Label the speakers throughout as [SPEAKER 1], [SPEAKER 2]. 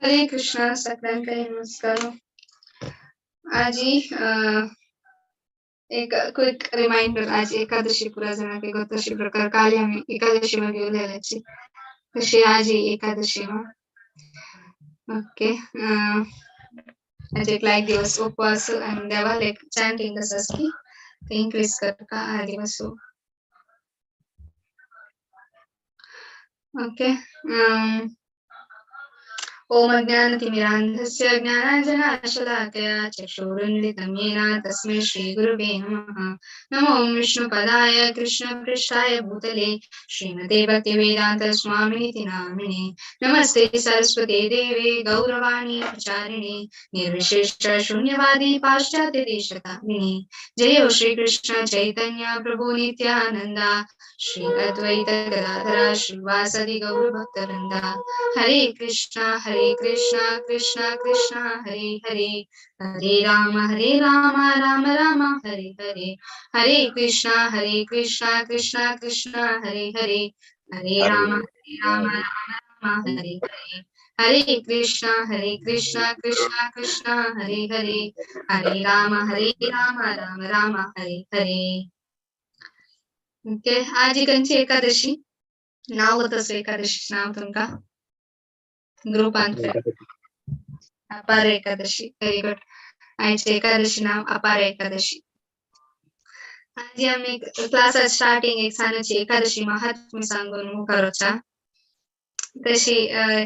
[SPEAKER 1] हरे कृष्णा, सगळ्यांका नमस्कार. आजी एक क्विक रिमाइंडर, आज एकादशी पुरा जाणांक तशी प्रकार काल आमी एकादशी मागीर उलयल्याची तशी आजी एकादशी मा. ओके, आज एक लायक दिवस उपवास आणि देवाला एक चॅन्टिंग कसं की ते इन्क्रीज करता हा दिवस. ओके, ओम अज्ञानतिमिरान्धस्य ज्ञानाञ्जनशलाकया चक्षुरुन्मिलितं येन तस्मै श्रीगुरुवे नमः. नमो विष्णुपदाय कृष्णपृष्ठाय भूतले श्रीमते भक्तिवेदान्त स्वामिनिति नामिने. नमस्ते सरस्वते देवे गौरवाणी प्रचारिणे निर्विशेष शून्यवादी पाश्चात्य देशतारिणे. जय श्रीकृष्ण चैतन्य प्रभु नित्यानंदा श्री अद्वैत गदाधर श्रीवासदि गौरभक्तवृंदा. हरे कृष्णा हरे कृष्णा कृष्णा कृष्णा हरे हरे, हरे राम राम राम हरे हरे. हरे कृष्णा कृष्णा कृष्णा हरे हरे, हरे राम राम राम हरे हरे. हरे कृष्णा कृष्णा कृष्णा हरे हरे, हरे राम राम राम हरे हरे. ओके, आज खंयची एकादशी? नाव तसं एकादशी नाव तुमका ग्रुपांत अपार एकादशी. Very good. आयची एकादशी नाव अपार एकादशी. आज आमी क्लासा स्टार्टिंग एक सानाची एकादशी महात्म्य सांगून मुखार वचा. तशी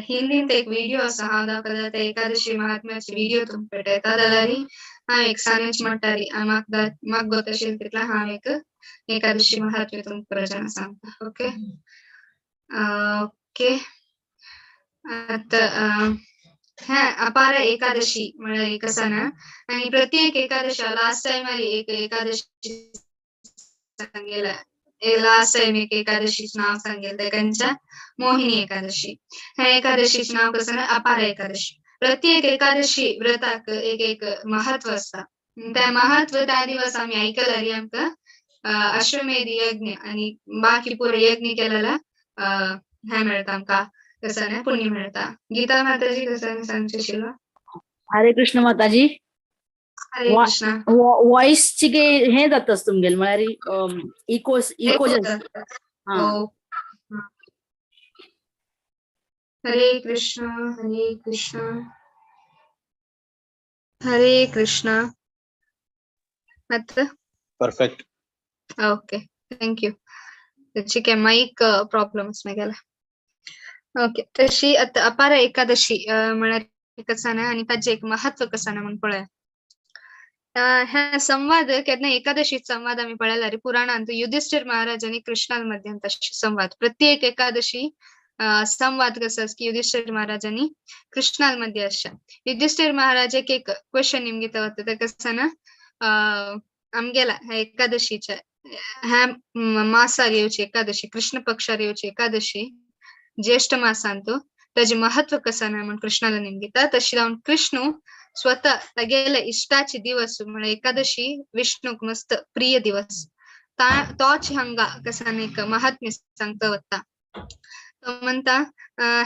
[SPEAKER 1] हिंदींत एक व्हिडिओ आसा, हांव दाखयता त्या एकादशी महात्म्याची व्हिडिओ तुमकां पेटयता जाल्यार हांव एक सानच म्हणटाली म्हाका गोत आशिल्लें तितलें हांव एक एकादशी महात्म्य तुमकां प्रजना सांगता. ओके ओके, आतां ह्या अपार एकादशी म्हळ्यार एक आसा ना, आनी प्रत्येक एकादशी लास्ट टायमार एक एकादशी सांगेला, लास्ट टाइम एक एकादशीचे नाव सांगेल तेंच्या मोहिनी एकादशी. ह्या एकादशीचे नाव कसं ना अपार एकादशी. प्रत्येक एकादशी व्रताक एक एक महत्व आसता. त्या महत्व त्या दिवस आमी आयकल्यार आमकां अश्वमेध यज्ञ आणि बाकी पुरो यज्ञ केलेला ह्या मेळटा आमकां कसं ना पुण्य मेळटा. गीता माताजी कसं सांगचे आशिल्लो?
[SPEAKER 2] हरे कृष्ण माताजी.
[SPEAKER 1] हरे कृष्णा.
[SPEAKER 2] वॉइस ची हे जातच तुमगेल म्हळ्यार इको इको.
[SPEAKER 1] हरे कृष्णा हरे कृष्णा हरे कृष्णा. आता
[SPEAKER 3] परफेक्ट.
[SPEAKER 1] Okay, thank you. त्याची काय माईक प्रॉब्लेम गेला. ओके, तशी आता अपार एकादशी म्हळ्यार कसं ना आणि ताजें एक महत्व कसं ना म्हणून पळया. ह्या संवाद केन्ना एकादशी संवाद आमी पळयला रे पुराणांत युधिष्ठिर महाराज आणि कृष्णां तशे संवाद. प्रत्येक एकादशी संवाद कसं की युधिष्ठिर महाराज आणि कृष्णां मध्ये आसा. युधिष्ठिर महाराज एक एक क्वेश्चन निमगिता वता ते कसं ना आमगेला ह्या एकादशीच्या ह्या मासार येवची एकादशी, कृष्ण पक्षार येवची एकादशी ज्येष्ठ मासांत ताजें महत्व कसं ना म्हण कृष्णाला निमगिता. तशी जावन कृष्ण स्वतः तागेले इश्टाचे दिवस म्हळ्यार एकादशी विष्णूक मस्त प्रिय दिवस तोच हांगा कसं एक महात्म्य सांगता वता. तो म्हणटा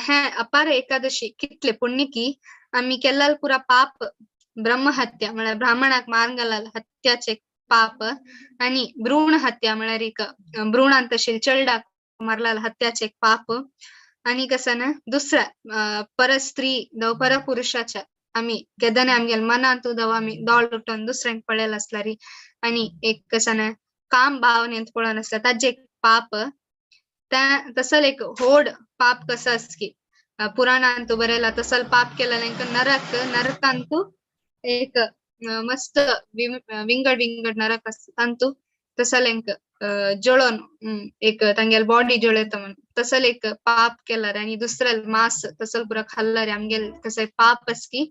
[SPEAKER 1] हे अपार एकादशी कितले पुण्य की आमी केल्ला पुरा पाप ब्रह्महत्या म्हळ्यार ब्राह्मणाक मारून घाला हत्याचे पाप आणि भ्रूण हत्या म्हळ्यार एक भ्रूणांत तशें चेडडाक मारला हत्याचे पाप आणि कसं ना दुसरा परस्त्री दव परपुरुषाच्या आमी केदना आमगेले मनांत दव आमी दोळ उठोवन दुसऱ्यांक पळयला आसल्यार आणि एक कसं ना काम भावनेंत पळोवन आसल्यार ताजें एक पाप. त्या तसल एक होड पाप कसं आस की पुराणांत बरयला तसल पाप केलेल्यांक नरक, नरकांत एक मस्त विंगड विंगड नरक आसता तांतू तसल्यांक जळोवन एक तांगेले बॉडी जळयता म्हण तसल एक पाप केल्यार आणि दुसऱ्या मांस तसल पुरा खाल्ल्यार आमगेले कसं पाप आस की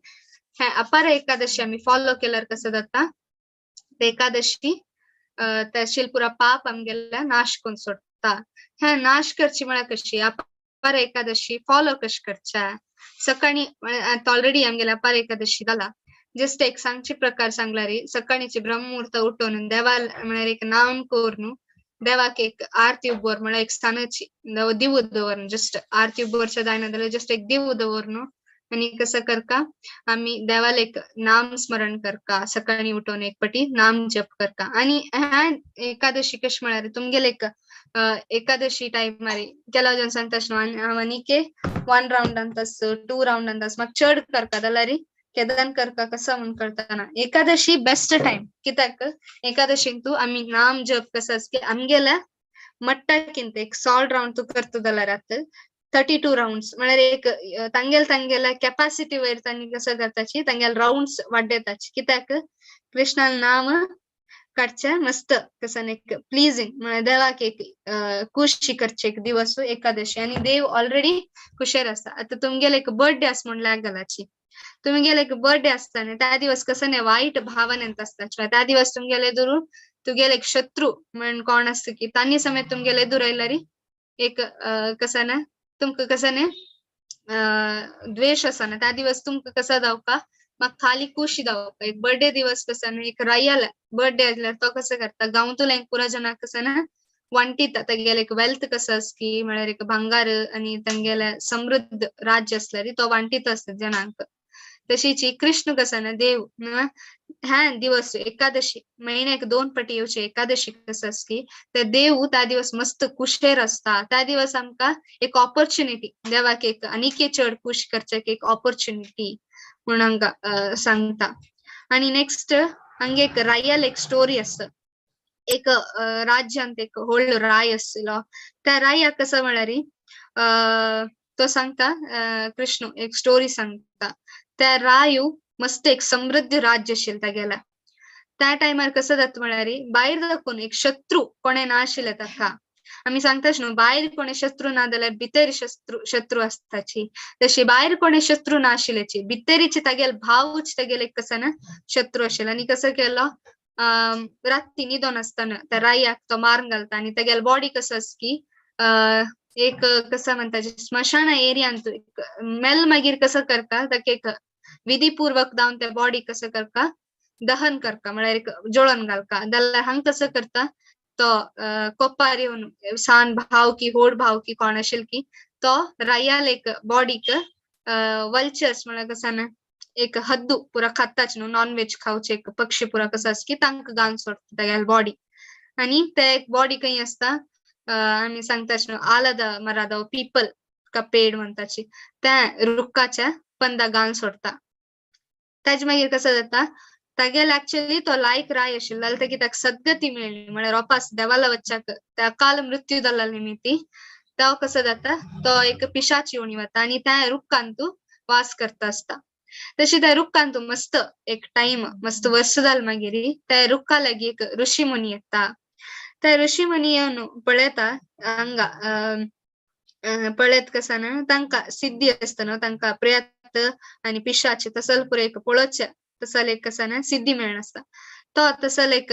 [SPEAKER 1] ह्या अपार एकादशी आमी फॉलो केल्यार कसं जाता ते एकादशी तशील पुरा पाप आमगेल्या नाश करून सोडटा. ह्या नाश करची म्हळ्यार कशी अपार एकादशी फॉलो कशी करच्या? सकाळी आतां ऑलरेडी आमगेले अपार एकादशी जाला, जस्ट एक सांगचे प्रकार सांगला रे. सकाळीचे ब्रह्ममुहूर्त उठोवन देवाल म्हळ्यार एक नाम करून देवाक एक आरती उबोर म्हळ्यार एक सानाची दिव दवरून जस्ट आरती उबोरच्या जायना जाल्यार जस्ट एक दिव दवरून आनी कसं करका आमी देवाल एक नाम स्मरण करका, सकाळी उठून एक पटी नाम जप करका. आनी ह्या एकादशी कशें म्हळ्यार तुमगेले एक एकादशी टायमार केला जण सांगता न्हू हांव आनीक 1 राउंड अंतास 2 राउंड अंतास म्हाका चड करका जाल्यार केदान करका कसं म्हूण करतना एकादशी बेस्ट टायम. कित्याक एकादशीन तूं आमी नाम जप कसं की आमगेल्या मट्टाकिंत एक सॉल्ड राउंड तूं करता जाल्यार आतां 32 राउंड्स म्हळ्यार एक तांगेल तांगेल्या कॅपासिटी वयर तांणी कसं करताची तांगेल राउंड्स वाडयताची. कित्याक कृष्णाल नाम काडचे मस्त कसं एक प्लीजिंग म्हळ्यार देवाक एक खुशी करचे एक दिवस एकादशी. आनी देव ऑलरेडी खुशेर आसता. आतां तुमगेले एक बर्थडे आसा म्हूण लागलाची, तुमगेले एक बर्थडे आसता न्ही त्या दिवस कसं न्ही वायट भावनेंत आसता, त्या दिवस तुमगेले दुरू तुगेले एक शत्रू म्हण कोण आसता की तांणी समेत तुमगेले दुरयल्यारी एक कसं ना तुमकां कसं न्ही द्वेष आसा ना त्या दिवस तुमकां कसं जावपा म्हाका खाली खुशी जावपा. एक बर्थडे दिवस कसं न्ही एक रायाला बर्थडे आसल्यार तो कसं करता गांवतल्या पुरा जनाक कसं ना वांटिता तागेले एक वेल्थ कसं आसकी म्हळ्यार एक भांगार आनी तांगेले समृद्ध राज्य आसल्यार तो वांटिता आसता जनांक. तशीच कृष्ण कसं ना देव ह्या दिवस एकादशी महिन्याक 2 पटी येवचे एकादशी कसं आसकी ते देव त्या दिवस मस्त कुशेर आसता. त्या दिवस आमकां एक ऑपॉर्च्युनिटी देवाक एक आनीक चड खुश करचे एक ऑपॉर्च्युनिटी म्हणून हांगा सांगता. आनी नेक्स्ट हांगा एक रायल एक स्टोरी आसा. एक राज्यांत एक व्हडलो राय आसलो त्या रायाक कसं म्हळ्यार तो सांगता कृष्ण एक स्टोरी सांगता. त्या रायू मस्त एक समृद्ध राज्य आशिल्लें तागेल्या. त्या टायमार कसं जाता म्हळ्यार भायर दाखोवन एक शत्रू कोणें ना आशिल्लें ताका. आमी सांगताच न्हू भायर कोणे शत्रू ना जाल्यार भितर शत्रू आसताची, तशी भायर कोणे शत्रू ना आशिल्ल्याची भितरीचे तागेले भावूच तागेले कसं ना शत्रू आशिल्ले. आनी कसं केलो राती न्हिदोन आसतना त्या रायाक तो मारून घालता आनी तागेले बॉडी कसं आसा की एक कसं म्हणटा स्मशाना एरियांत मेल मागीर कसं करता ताका एक विधीपूर्वक जावन त्या बॉडी कसं करता दहन करता म्हळ्यार एक जळोवन घालता. जाल्यार हांगा कसं करता तो कोपार येवन सान भाव की होड भाव की कोण आशिल्लो की तो रायाल एक बॉडीक वल्चर्स म्हळ्यार कसं ना एक हद्दू पुरा खाताच न्हू नॉन वेज खावचे एक पक्षी पुरा कसं आसा की तांकां घालून सोडटा तागेली बॉडी. आनी ते एक बॉडी खंय आसता आमी सांगताच न्हू आलद मराद पीपल का पेड म्हणटाची त्या रुखाच्या पंदा घालून सोडटा. ताजे मागीर कसं जाता तागेले एक्चुअली तो लायक राय आशिल्लो जाल्यार ताका ताका सद्गती मेळ्ळी म्हळ्यार वापस देवाला वच्चाक त्या अकाल मृत्यू जाल्ल्या निमित्ती तो कसं जाता तो एक पिशाच येवन वता आनी त्या रुखांतू वास करता आसता. तशी त्या रुखांतू मस्त एक टायम मस्त वर्स जाल मागीर त्या रुखा लागीं एक ऋषी मुनी येता. त्या ऋषी मुनी येवन पळयता हांगा पळयत कसं ना तांकां सिद्धी आसता न्हू तांकां प्रेत आनी पिशाच तसल पुरो एक पळोवचें तसल एक कसं ना सिद्धी मेळनासता. तो तसल एक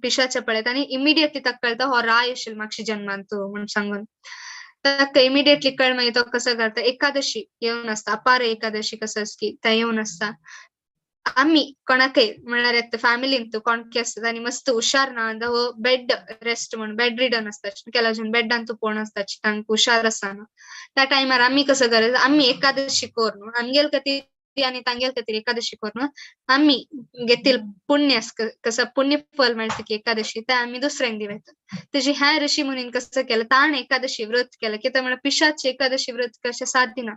[SPEAKER 1] पिशाचे पळयता आनी इमिडिएटली ताका कळटा हो राय आशिल्लो मागशी जन्मांत म्हूण सांगून ताका इमिडिएटली कळ मागीर तो कसो करता एकादशी येवन आसता अपार एकादशी कसं आसता की ते येवन आसता. आमी कोणाकय म्हळ्यार फॅमिलीन कोणकी आसता आनी मस्त हुशार ना हो बेड रेस्ट म्हूण बेड रिडन आसता केला बेडान तूं पळोवन आसता तांकां हुशार आसना त्या टायमार आमी कसं करायचं आमी एकादशी करून आमगेल खातीर आनी तांगेल खातीर एकादशी करून आमी घेतील पुण्य कसं पुण्य फल मेळटा की एकादशी ते आमी दुसऱ्यांक दिवयता. तशी ह्या ऋषी मुनीन कसं केलं ताण एकादशी व्रत केलं कित्याक म्हळ्यार पिशाचे एकादशी व्रत कशें साथ दिना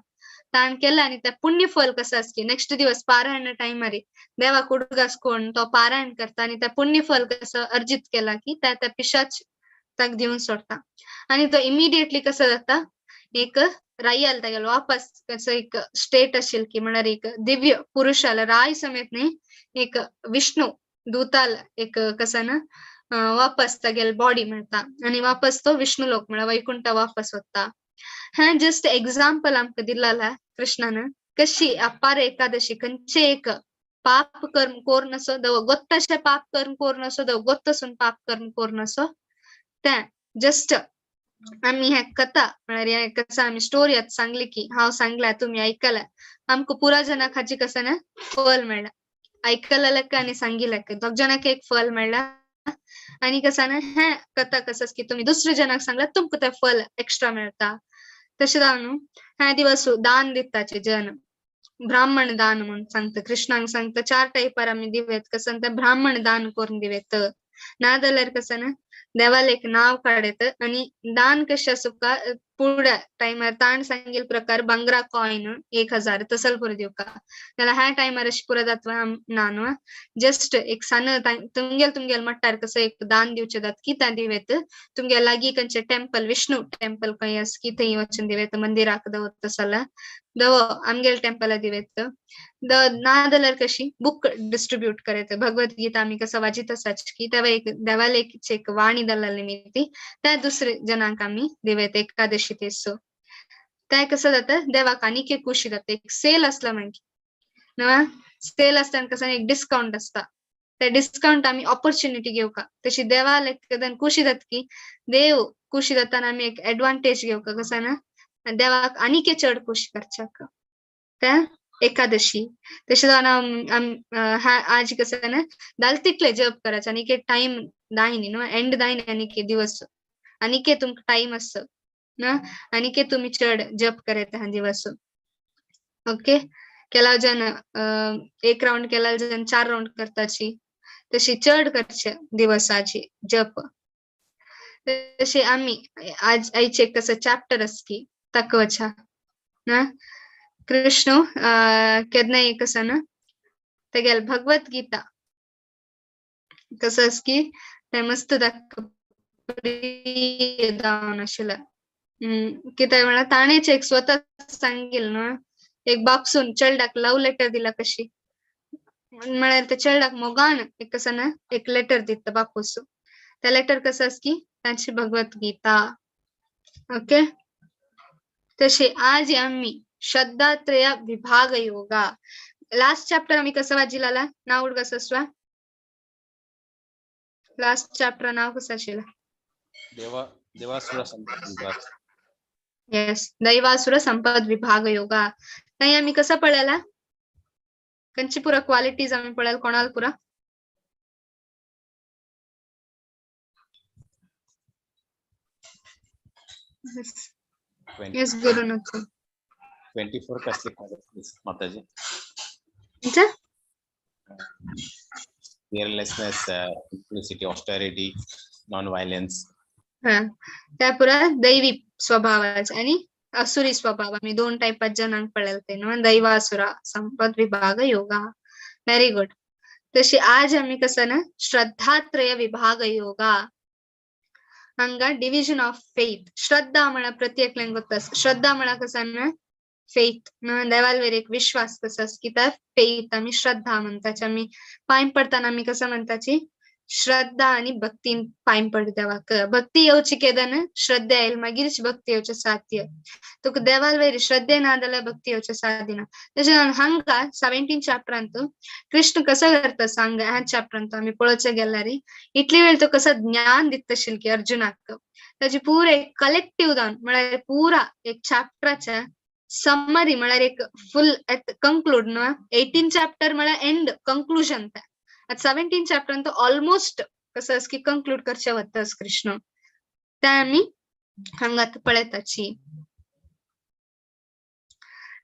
[SPEAKER 1] ताण केलं आनी त्या पुण्य फल कसं आसता की नेक्स्ट दिवस पारायण टायमार देवाक उडगास कोण तो पारायण करता आनी त्या पुण्य फल कसं अर्जित केला की त्या त्या पिशाच ताका दिवन सोडटा. आनी तो इमिडिएटली कसं जाता एक रायाल तागेलो वापस कसं एक स्टेट आशिल्ली की म्हळ्यार एक दिव्य पुरुषाला राय समेत न्ही एक विष्णू दूताल एक कसं ना वापस तागेले बॉडी मेळटा आनी वापस तो विष्णू लोक म्हळ्यार वैकुंठ वापस वता. हें जस्ट एग्जाम्पल आमकां दिल्ला कृष्णान कशी अपार एकादशी खंयचे एक पाप कर्म कोर नसो दव गोत्तशें पाप कर्म कोर नसो दव गोत्तसून पाप कर्म कोर नसो तें जस्ट आमी हे कथा म्हळ्यार हे कसं आमी स्टोरी आतां सांगली की हांव सांगल्या तुमी आयकल्या आमकां पुरा जणांक हाची कसं ना फल मेळ्ळा आयकलेल्याक आनी सांगिल्ल्याक दोग जणांक एक फल मेळ्ळा. आनी कसं ना हें कथा कसं की तुमी दुसऱ्या जणांक सांगल्या तुमकां तें फल एक्स्ट्रा मेळटा. तशें जावन न्हू ह्या दिवस दान दिताचे जन ब्राह्मण दान म्हणून सांगता. कृष्णांक सांगता चार टायपार आमी दिवेत कसं ते ब्राह्मण दान करून दिवेत. नाजाल्यार कसं ना देवाला एक नाव काडत आणि दान कशें सुका पुढे टायमार ताण सांगेल प्रकार भांगरा कॉइन 1000 तसल पुरो दिवका. जाल्यार ह्या टायमार अशें पुरो जाता ना न्हू. जस्ट एक सान तुमगेल तुमगेल मट्टार कसं एक दान दिवचें जाता की तें दिवेत. तुमगे लागीं खंयचें टेम्पल विष्णू टेम्पल खंय आसा की थंय वचून दिवेत मंदिराक दवरता तसल्या दव आमगेल टेम्पला दिवेत. The नाजाल्यार कशी बुक डिस्ट्रीब्यूट करत भगवत गीता आमी कसं वाचित आसाच की तेवा एक देवालेक एक वाणी दल्ला निमित्ती त्या दुसरे जनांक आमी दिवेत एकादशी तेसो. ते कसं जाता देवाक आनीक एक खुशी जाता. एक सेल आसला मागीर न्हू सेल आसतना कसं एक डिस्कावंट आसता ते डिस्कावंट आमी ऑपॉर्च्युनिटी घेवका. तशी देवाक केन्ना खुशी जाता की देव खुशी जाता आमी एक एडवांटेज घेवका कसं ना देवाक आनीक चड खुशी करच्याक त्या एकादशी. तशें जावन आज कसं ना जाल तितले जप करायचं आनीक टायम दायनी न्हू एंड दायनी आनीक दिवस आनीक तुमकां टायम आसा ना आनीक तुमी चड जप करता हा दिवस. ओके केला जन एक राउंड केला जन 4 राउंड करताची तशी चड करचे दिवसाची जप. तशी आमी आज आयचे कसं चॅप्टर आसा ताका वचा ना. कृष्ण केन्नाय कसं ना तेगेल भगवत गीता कसं आसा की ते मस्त ताका जावन आशिल्लें. कितें म्हळ्यार ताणेच एक स्वता सांगील न्हू एक बापसून चेडडाक लव लेटर दिला कशी म्हळ्यार ते चेडडाक मोगान एक कसं ना एक लेटर दिता बापूस. ते लेटर कसं आसा की तांची भगवत गीता. ओके तशी आज आमी श्रद्धात्रय विभाग योगा लास्ट चॅप्टर आमी कसं वाचिला नाव कसं आसवा लास्ट चॅप्टर नाव कसं आशिल्लें?
[SPEAKER 3] देवासुर संपद विभाग.
[SPEAKER 1] येस दैवासुर संपद विभाग योगा. नाही आमी कसं पळयला खंयची पुरा क्वालिटीज आमी पळयला कोणाला पुरा येस गुरुनाथ
[SPEAKER 3] 24 कसली क्वालिटीज माताजी? Fearlessness, simplicity, austerity, non-violence.
[SPEAKER 1] हा त्या पुरा दैवी स्वभावाचे आणि असुरी स्वभाव आम्ही दोन टायपात जणांक पळयला ते न्हू दैवासुरा संपद विभाग योगा. Very good. तशी आज आमी कसं ना श्रद्धात्रय विभाग योगा हांगा डिविजन ऑफ फेथ. श्रद्धा म्हळ्यार प्रत्येकल्यांक गोत्ता श्रद्धा म्हळ्यार कसं ना फेथ देवालवेर एक विश्वास कसो आसा की त्या फेथ आमी श्रद्धा म्हणटाची. आमी पांय पडटाना आमी कसं म्हणटाची श्रद्धा आणि भक्तीन पांय पड देवाक. भक्ती येवची केदन श्रद्धा येयल मागीरच भक्ती येवचें साध्य. तुका देवालवेर श्रद्धे ना जाल्यार भक्ती येवचें साध्य ना. तशें हांगा 17 चॅप्टरांत कृष्ण कसो करता सांग ह्या चॅप्टरांत आमी पळोवचें गेल्यार इतली वेळ तो कसो ज्ञान दिता आशिल्लो की अर्जुनाक ताची पुरा एक कलेक्टीव जावन म्हळ्यार पुरा एक चॅप्टराच्या समरी म्हळ्यार एक फुल कंक्लूड न्हू 18 चॅप्टर म्हळ्यार एंड कंक्लुजन. आतां 17 चॅप्टरान तो ऑलमोस्ट कसं आसा की कंक्लूड करचें वता कृष्ण. ते आमी हांगा पळयताची.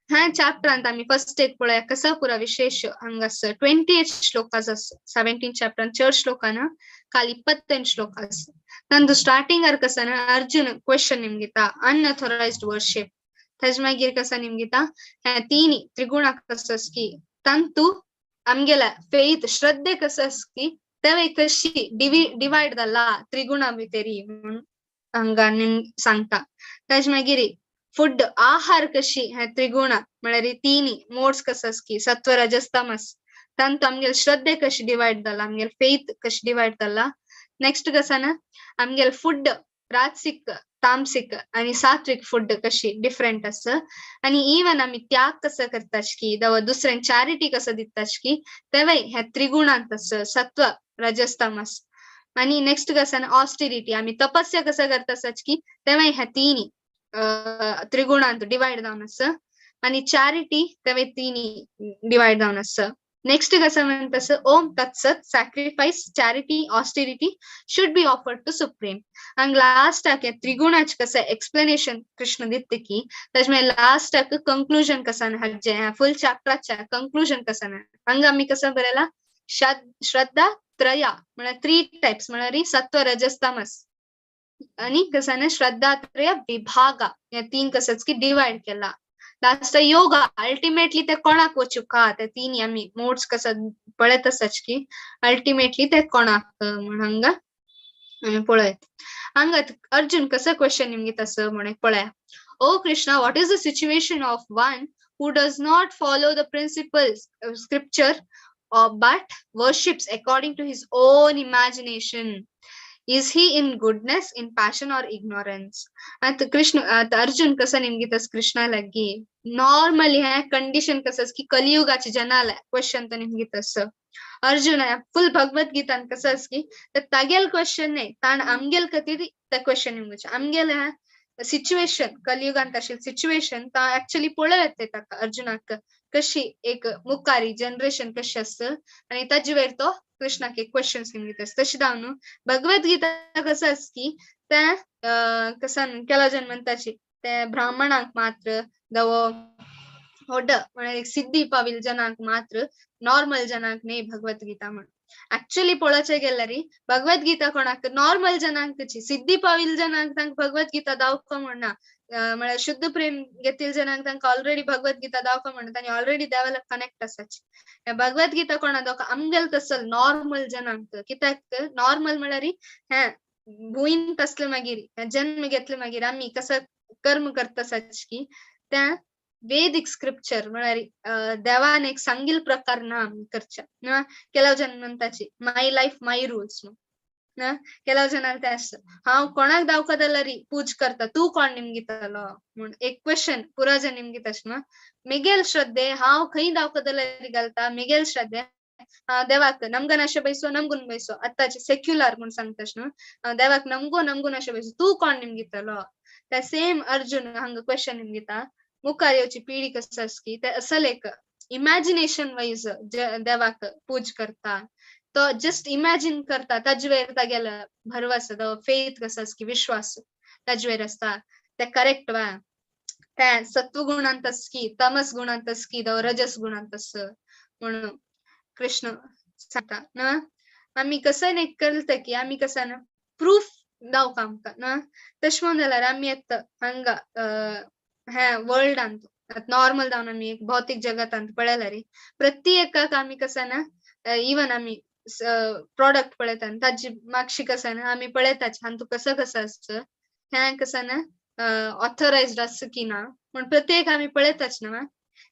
[SPEAKER 1] ह्या चॅप्टरांत आमी फर्स्ट एक पळोवया कसो पुरा विशेष हांगासर 28 श्लोकास आसा. 17 चॅप्टरान चड श्लोका ना काल 28 श्लोक आसा. नंतर स्टार्टिंगार कसं ना अर्जुन क्वेश्चन निमगिता अनऑथोराइज्ड वर्शिप. ताजे मागीर कसं निमगिता ह्या तीन त्रिगुणा कसं आसा की तांतू आमगेला फेथ श्रद्धे कसं आसा की तें कशी डिवायड जाला त्रिगुणा भितरी म्हणून हांगा सांगता. ताजे मागीर फूड आहार कशी ह्या त्रिगुणा म्हळ्यार तीन मोड्स कसं आसा की सत्व रजस तमस तांतू आमगेले श्रद्धे कशी डिवायड जाला आमगेले फेथ कशी डिवायड जाला. नेक्स्ट कसं ना आमगेले फूड राजसिक तामसिक आणि सात्विक फूड कशी डिफरंट आसा आणि इवन आमी त्याग कसं करता की दुसऱ्यांक चॅरिटी कसं दिता की तेवय ह्या त्रिगुणांत आसा सत्व रजस तमस. आणि नेक्स्ट कसं ना ऑस्टेरिटी आमी तपस्या कसं करता की तेवय ह्या तीन त्रिगुणांत डिवायड जावन आसा आणि चॅरिटी तेवय तीन डिवायड जावन आसा. नेक्स्ट कसं म्हणतस ओम तत्सत sacrifice charity austerity should be offered to supreme. हांगा लास्टाक त्रिगुणाच कसं एक्सप्लेनेशन कृष्ण दित्त की ताजे लास्टाक कंक्लुजन कसं हाजे फुल चॅप्टराच्या कंक्लुजन कसं ना. हांगा आमी कसं बरयला श्रद्धा त्रया म्हळ्यार थ्री टायप्स म्हळ्यार सत्व रजस तमस आणि कसं ना श्रद्धा त्रय विभागा या तीन कसंच की डिवाइड केला. लास्ट योगा अल्टिमेटली ते कोणाक वचूका ते तीन आमी मोड्स कसं पळयत आसाच की अल्टिमेटली ते कोणाक म्हण हांगा आमी पळयत. हांगा अर्जुन कसं क्वेश्चन निमगीत तसं म्हण पळया. O Krishna, what is the situation of one who does not follow the principles of scripture but worships according to his own imagination? Is he in goodness, in passion or ignorance? आता कृष्ण आता अर्जुन कसं निमगीतस कृष्णा लगी normally ह्या condition कसं की कलियुगाचे जनाला question तर निमगीतस अर्जुन फुल भगवत गीतान कसं की तर तागेल क्वेश्चन नाही ताण आमगेल खातीर त्या क्वेश्चन निमगीचे आमगेल ह्या सिच्युएशन कलियुगांत आशिल्ली सिच्युएशन ता ऍक्च्युली पळयत ते ताका अर्जुनाक कशी एक मुखारी जनरेशन कशी आसत आणि ताजे वयर तो कृष्णाक एक क्वेश्चन निमगीत. तशी जावन न्हू भगवत गीता कसं आस की ते कसं केला जन म्हणताची ते ब्राह्मणांक मात्र दवो होड म्हळ्यार एक सिद्धी पाविल जनांक मात्र नॉर्मल जनांक न्ही भगवत गीता म्हण. ऍक्च्युली पळोवचें गेल्यार भगवत गीता कोणाक नॉर्मल जनांकची सिद्धी पाविल जनांक तांकां भगवत गीता दावका म्हणना म्हळ्यार शुद्ध प्रेम घेतील जनांक तांकां ऑलरेडी भगवत गीता दावका म्हणटा तांणी ऑलरेडी देवाला कनेक्ट आसाची. भगवत गीता कोणा दावका आमगेल तसल नॉर्मल जनांक कित्याक नॉर्मल म्हळ्यार हें भुंयन तसले मागीर जन्म घेतले मागीर आमी कसं कर्म करता आसाच की त्या वेदिक स्क्रिप्चर म्हळ्यार देवान एक सांगील प्रकार ना आमी करच्या. केलाव जन म्हणटाची माय लायफ माय रुल्स ना केलाव जनाक ते आसता हांव कोणाक दावका जाल्यार पूज करता तूं कोण निमगितलो म्हूण एक क्वेश्चन पुरा जन निमगीत आसना. मेगेल श्रद्धे हांव खंय दावका जाल्यार घालता मेगेल श्रद्धे हांव देवाक नमगन अशें बैसो नमगून बैसो आतांचे सेक्युलर म्हूण सांगता न्हू देवाक नमगो नमगून अशें बैसो तूं कोण निमगितलो. त्या सेम अर्जुन हांगा क्वेश्चन निमगिता मुखार येवची पिढी कसं आस की ते असल एक इमॅजिनेशन वायज देवाक पूज करता तो जस्ट इमॅजिन करता ताजे वयर तागेलो भरवसो तो फेथ कसो आस की विश्वास ताजे वयर आसता ते करेक्ट वा ते सत्वगुणांत आस की तमस गुणांत आस की तो रजस गुणांत आस म्हणून कृष्ण सांगता ना. आमी कसं न्ही करता की आमी कसं ना प्रूफ दावका आमकां ना तशें म्हणून जाल्यार आमी आतां हांगा ह्या वर्ल्डांत नॉर्मल जावन आमी एक भौतीक जगतांत पळयल्यार प्रत्येकाक आमी कसं ना इवन आमी प्रोडक्ट पळयता ताजी मागशी कसं ना आमी पळयताच हांतू कसं कसं आसता हें कसं ना ऑथरायज्ड आसता की ना म्हण प्रत्येक आमी पळयताच ना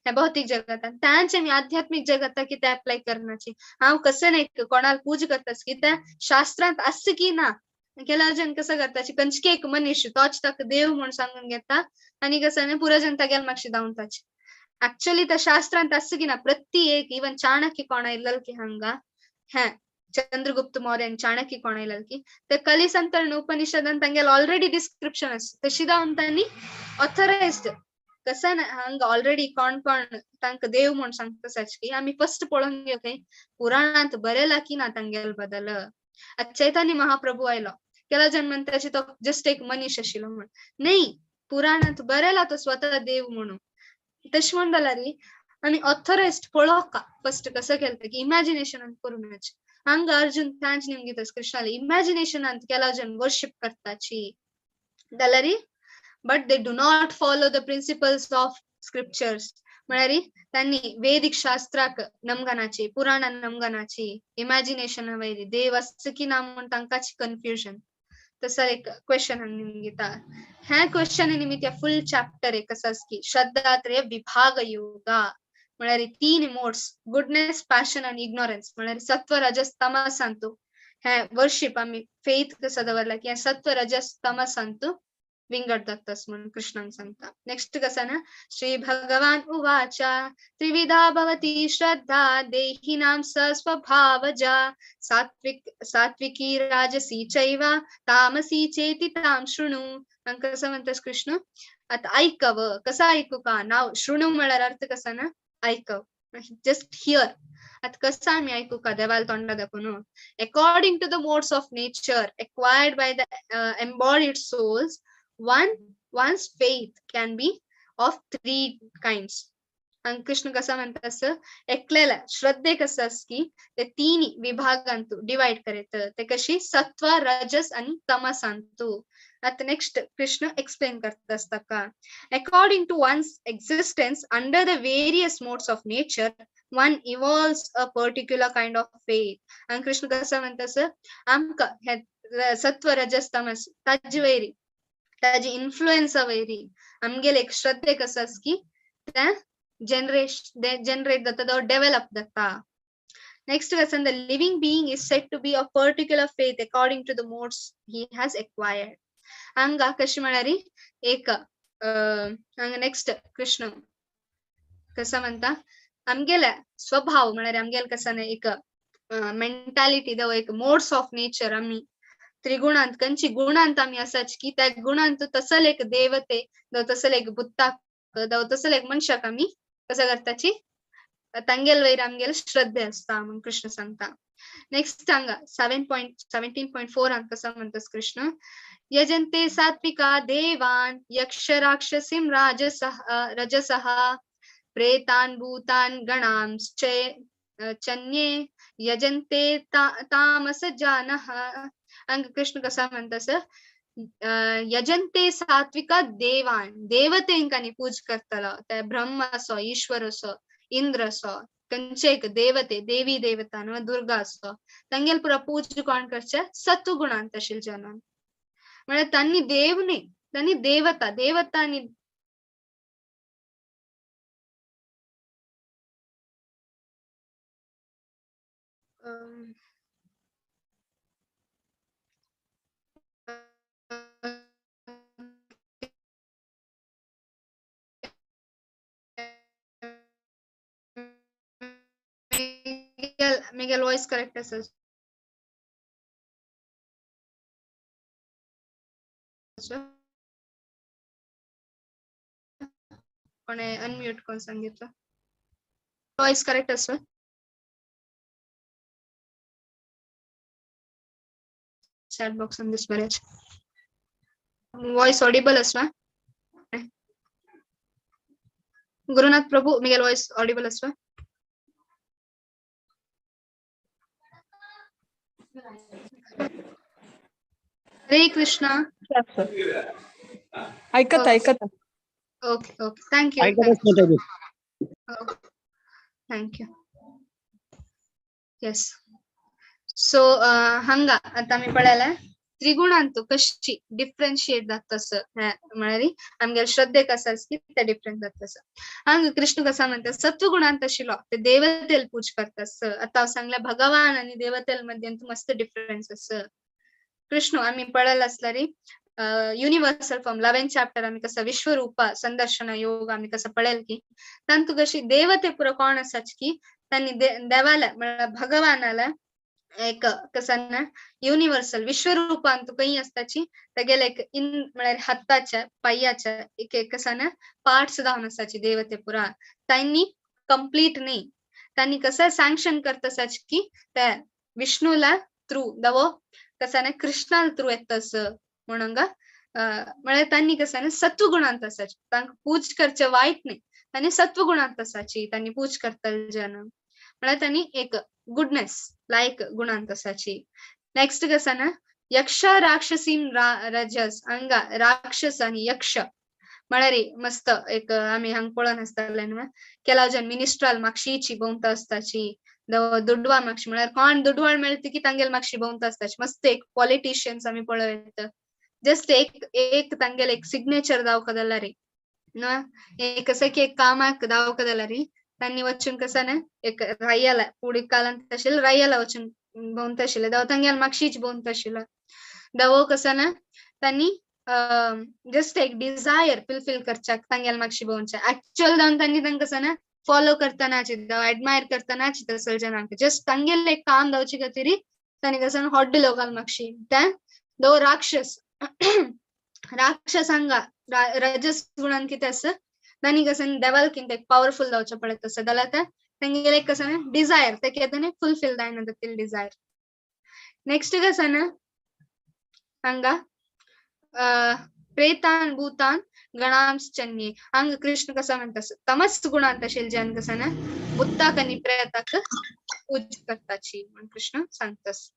[SPEAKER 1] ह्या भौतीक जगतांत. तांचे आमी आध्यात्मीक जगताक कितें एप्लाय करनाची हांव कसं न्ही कोणाक पूज करताच की त्या शास्त्रांत आसता की ना. केला जन कसं करताची कंचके एक मनीस तोच ताका देव म्हूण सांगून घेता आनी कसं न्ही पुरा जनता गेल मातशी धांवताची. ऍक्च्युली त्या शास्त्रांत आसता की ना प्रत्येक इवन चाणक्य कोण आयिल्लो की हांगा हें चंद्रगुप्त मौर्य आनी चाणक्य कोण आयिल्लो की ते कलिसंतरण उपनिषदान तांगेल ऑलरेडी डिस्क्रिप्शन आसता तशी जावन तांणी ऑथरायज्ड कसं ना हांगा ऑलरेडी कोण कोण तांकां देव म्हूण सांगता साच की आमी फर्स्ट पळोवन घेवं खंय पुराणांत बरयला की ना तांगेल बदल. आतां चैतन्य महाप्रभू आयलो केला जन म्हणटाची तो जस्ट एक मनीस आशिल्लो म्हण न्ही पुराणांत बरयला तो स्वतः देव म्हणून. तशें म्हण जाल्यार आमी ऑथरायज्ड पळोवका फर्स्ट कसं केलें की इमॅजिनेशनान करूं. हांगा अर्जुन तांच निमगीत कृष्णाले इमॅजिनेशनान केला जन वर्शिप करताची जाल्यार but they do not follow the principles of scriptures म्हळ्यार तांणी वेदीक शास्त्राक नमगनाची पुराणां नमगनाची इमॅजिनेशन वयर देव आसता की ना म्हूण तांकांच कन्फ्युजन. तसो एक क्वेश्चन हांगा निमगिता. ह्या क्वेश्चन निमित्त फुल चॅप्टर एक आसा की श्रद्धात्रय विभाग योगा म्हळ्यार तीन मोड्स गुडनेस पॅशन आनी इग्नोरन्स म्हळ्यार सत्व रजस तमसांतू हे वर्शिप आमी फेथ कसो दवरला की सत्व रजस तमसांतू विंगड जातास म्हणून कृष्णान सांगता. नेक्स्ट कसं ना श्री भगवान उवाच त्रिविधा भवती श्रद्धा देहिनां स स्वभावजा सात्विक सात्विकी राजसी चैव तामसी चेति तां शृणु. कसं म्हणतास कृष्ण आता ऐकव कसं ऐकू का नाव शृणु म्हळ्यार अर्थ कसा ना ऐकव जस्ट here. आतां कसं आमी आयकुका देवाल तोंडा दाखोवन? According to the modes of nature acquired by the embodied souls, one's faith can be of three kinds. आणि कृष्ण कसा म्हणतात असं एकलेला श्रद्धे कसं अस की ते तिन्ही विभागांतू डिवाइड करीत, ते कशी सत्व रजस आणि तमसांतू. आता नेक्स्ट कृष्ण एक्सप्लेन करत असता का, according to one's existence under the various modes of nature one evolves a particular kind of faith. आणि कृष्ण कसं म्हणतात आमका हे सत्व रजस तमस ताजी वैरी ताजी इन्फ्लुएन्सा वैरी आमगेले एक श्रद्धे कसं अस की त्या जनरेट जाता, डेव्हलप जाता. नेक्स्ट कसं, the living being is said to be a particular faith according to the modes he has acquired. हांगा कशी म्हळ्यार एक हांगा नेक्स्ट कृष्ण कसं म्हणता आमगेल्या स्वभाव म्हळ्यार आमगेले कसं एक मेंटालिटी दव एक मोड्स ऑफ नेचर आमी त्रिगुणांत खंयची गुणांत आमी आसाच की त्या गुणांत तसल एक देवते दव तसल एक बुत्ताक दव तसल एक मनशाक आमी कसं करताची तांगेल वयर आमगेल श्रद्धे असता म्हणून कृष्ण सांगता. नेक्स्ट हांगा 7.17.4 हांगा कसं म्हणtas कृष्ण, यजन्ते सात्विका देवान यक्ष राक्षसीं रजसः प्रेतान भूतान गणांश्च चन्ये यजन्ते तामस जानः. हांगा कृष्ण कसा म्हणtas यजन्ते सात्विका देवान, देवतेंकांनी पूज करतलो ते ब्रह्म असो ईश्वर असो इंद्र असो खंयचे एक देवते देवी देवता न्हू दुर्गा असो तांगेल पुरा पूज कोण करचे सत्व गुणांत आशिल्ले जनान. म्हळ्यार तांणी देव न्ही, तांणी देवता, देवता आनी Miguel voice correct असेल. कोणे अनम्यूट कोण सांगितलं? व्हॉइस करेक्ट असेल. चॅट बॉक्स मध्ये बरेच व्हॉइस ऑडिबल असवा. गुरुनाथ प्रभू मिगेल व्हॉइस ऑडिबल असवा. हरे कृष्णा.
[SPEAKER 4] ऐकत ऐकत.
[SPEAKER 1] Okay okay, thank you thank you. Yes, so हांगा आता आमी पळयलें त्रिगुणांतू कशी डिफरन्शिएट जाता तसं म्हळ्यार आमगेले श्रद्धेक आसा की ते डिफरंट जाता तसं. हांगा कृष्ण कसा म्हणटा सत्वगुणांत आशिल्लो ते देवतेल पूज करता. आतां हांव सांगलें भगवान आनी देवतेल मध्यांत मस्त डिफरन्स आसा. कृष्ण आमी पळयलें आसल्यार युनिवर्सल फॉर्म 11 चॅप्टर आमी कसं विश्वरूपा संदर्शन योग आमी कसं पळयल की तांतू कशी देवते पुरो कोण आसाच की तांणी देवाला म्हळ्यार भगवानाला एक कसं ना युनिवर्सल विश्वरूपांत खंय आसताची तागेले एक इन म्हळ्यार हाताच्या पांयाच्या एक एक कसं ना पार्ट्स जावन आसाची देवते पुरा. तांणी कंप्लीट न्ही, तांणी कसं सँक्शन करता की त्या विष्णूला थ्रू दवो कसं ना कृष्णाला थ्रू येतस म्हणून म्हळ्यार तांणी कसं ना सत्वगुणांत आसाची, तांकां पूज करचे वायट न्ही, तांणी सत्वगुणांत आसाची तांणी पूज करतले जन म्हळ्यार तांणी एक गुडनेस लायक गुणांत आसाची. नेक्स्ट कसं ना यक्ष राक्षसीं रजस, हांगा राक्षस आनी यक्ष म्हळ्यार मस्त एक आमी हांगा पळोवन आसताले न्हू केलाव जन मिनिस्ट्राल मागशीची भोंवता आसताची दुडवा मागशी म्हळ्यार कोण दुडवाळ मेळटा की तांगेल मागशी भोंवता आसताची. मस्त एक पॉलिटिशियन्स आमी पळोवं येता जस्ट एक एक तांगेल एक सिग्नेचर दावका जाल्यार न्हू एक कसं की एक कामाक दावका जाल्यार तांणी वचून कसं ना एक राय्याला पुढे कालांत आशिल्ले राय्याला वचून भोंवता आशिल्ले दव तांगेल मागशीच भोंवता आशिल्लो दवो कसं ना तांणी जस्ट एक डिझायर फुलफिल करच्याक तांगेल मागशी भोंवचे. ऍक्च्युअल जावन तांणी तांकां कसं ना फॉलो करतानाच एडमायर करतानाच तसले जनांक जस्ट तांगेले एक काम जावचे खातीर तांणी कसं हॉड्ड लोकांक मागशी त्या दो राक्षस राक्षस हांगा रजस गुणान कितें आसा तांणी कसं देवाल कितें एक पावरफुल जावचें पडत आसा जाल्यार ते तांगेले कसं डिझायर ते केदने फुलफिल जायना जातील डिझायर. नेक्स्ट कसं ना हांगा प्रेतान भूतान गणांश्चन्ये हांगा कृष्ण कसं म्हणता तमस गुणांत आशिल्ले जन कसं ना बुत्ताक आनी प्रेताक पूज करताची म्हण कृष्ण सांगतस.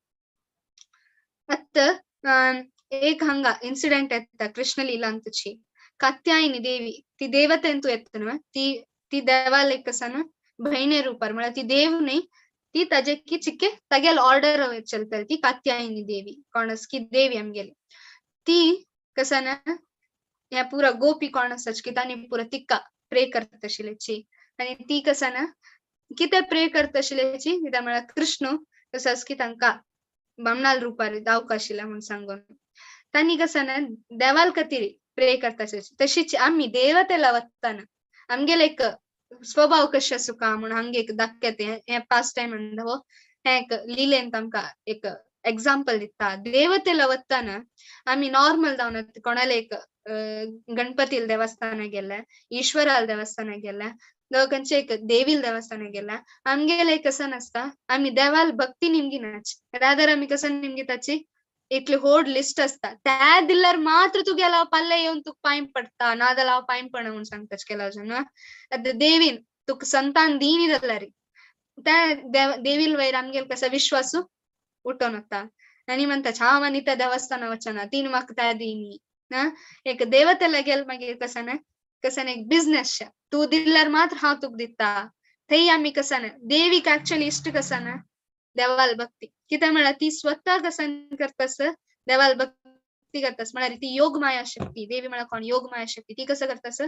[SPEAKER 1] आतां एक हांगा इन्सिडेंट येता कृष्ण लिलांतची. कात्यायनी देवी ती देवतेंतू येता न्हू, ती ती देवाल एक कसा ना भयणे रुपार, म्हळ्यार ती देव न्ही, ती ताजे की चिके तागेल ऑर्डर चलतली ती कात्यायनी देवी कोण आसा की देवी आमगेली. ती कसा ना ह्या पुरा गोपी कोण आसा की तांणी पुरा तिका प्रे करता आशिल्ल्याची आनी ती कसा ना कितें प्रे करता आशिल्ल्याची कित्याक म्हळ्यार कृष्ण कसो आसा की तांकां बामणाल रुपार दावका आशिल्ल्या म्हूण सांगून तांणी कसं ना देवाल खातीर प्रे करता. तशीच आमी देवतेला वतना आमगेले एक स्वभाव कशें आसूं म्हूण हांगे एक दाखयता हें पास्ट टायम म्हणटा हो हें एक लिलेन तांकां एक एग्जाम्पल दिता. देवतेला वतना आमी नॉर्मल जावन कोणाले एक गणपतील देवस्थाना गेले, ईश्वराल देवस्थाना गेले, खंयचे एक देवील देवस्थाना गेल्या, आमगेले कसं नासता आमी देवाल भक्ती निमगिनाच, रादर आमी कसं निमगिताची इतली होड लिस्ट असता त्या दिल्यार मात्र तूं गेला पाल्ले येवन तुका पांय पडटा ना जाल्यार हांव पांय पडना म्हूण सांगता केला आतां देवीन तुका संतान दिनी जाल्यार त्या देवील वयर आमगेल कसा विश्वास उठोन वता आनी म्हणटा हांव आनी त्या देवस्थाना वचना तीन म्हाका त्या दिनी ना. एक देवतेला गेल मागीर कसं ना कसं एक बिझनेस तूं दिल्यार मात्र हांव तुका दिता. थंय आमी कसं ना देवीक एक्चुअली इश्ट कसं ना देवाल भक्ती कित्याक म्हळ्यार ती स्वता कसं करतास देवाल भक्ती करतास म्हळ्यार ती योग माया शक्ती. देवी म्हळ्यार कोण योग माया शक्ती. ती कसं करतास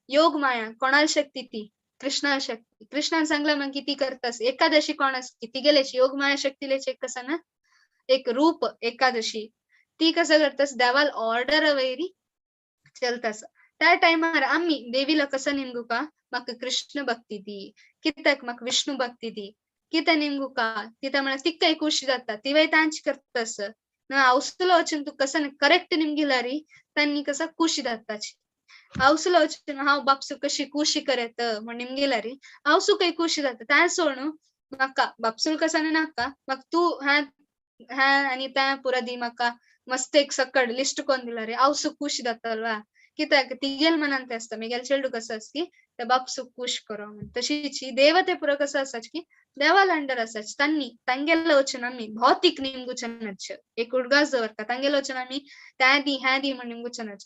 [SPEAKER 1] योग माया कोणाल शक्ती ती कृष्णा शक्ती. कृष्णान सांगला मागीर ती करतास. एकादशी कोण आसती तिगेलेच योग माया शक्तीलेच एक कसं ना एक रूप एकादशी ती कसं करतास देवाल ऑर्डर वयरी चलतास. त्या टायमार आमी देवीला कसं निमगुका म्हाका कृष्ण भक्ती दी, कित्याक म्हाका विष्णू भक्ती दी, कितें निमगुका कित्याक म्हळ्यार तिका एक खुशी जाता तिवय तांची करतास ना. आवसुलो वचून तूं कसं करेक्ट निमगिल्यारी तांणी कसं खुशी जाताची. आवसुलो वचून हांव बापसू कशी खुशी करत म्हण निमगिल्यारी आवसू काही खुशी जाता. त्या सोडून म्हाका बापसूल कसं नाका म्हाका तूं ह्या ह्या आनी त्या पुरा दी म्हाका मस्त एक सकड लिस्ट कोन दिल्यारी आवसू खुशी जाता. कित्याक तिगेल मनान ते आसता मेगेल चेडू कसं आसा की त्या बापसू खुश करो म्हण. तशीच देवते पुरा कसं आसाच की देवाल अंडर आसाच तांणी तांगेले वचून आमी भौतीक निमगुचनाच एक उडगास दवरता तांगेले वचून आमी त्या दी ह्या दी म्हण निमगुचनाच.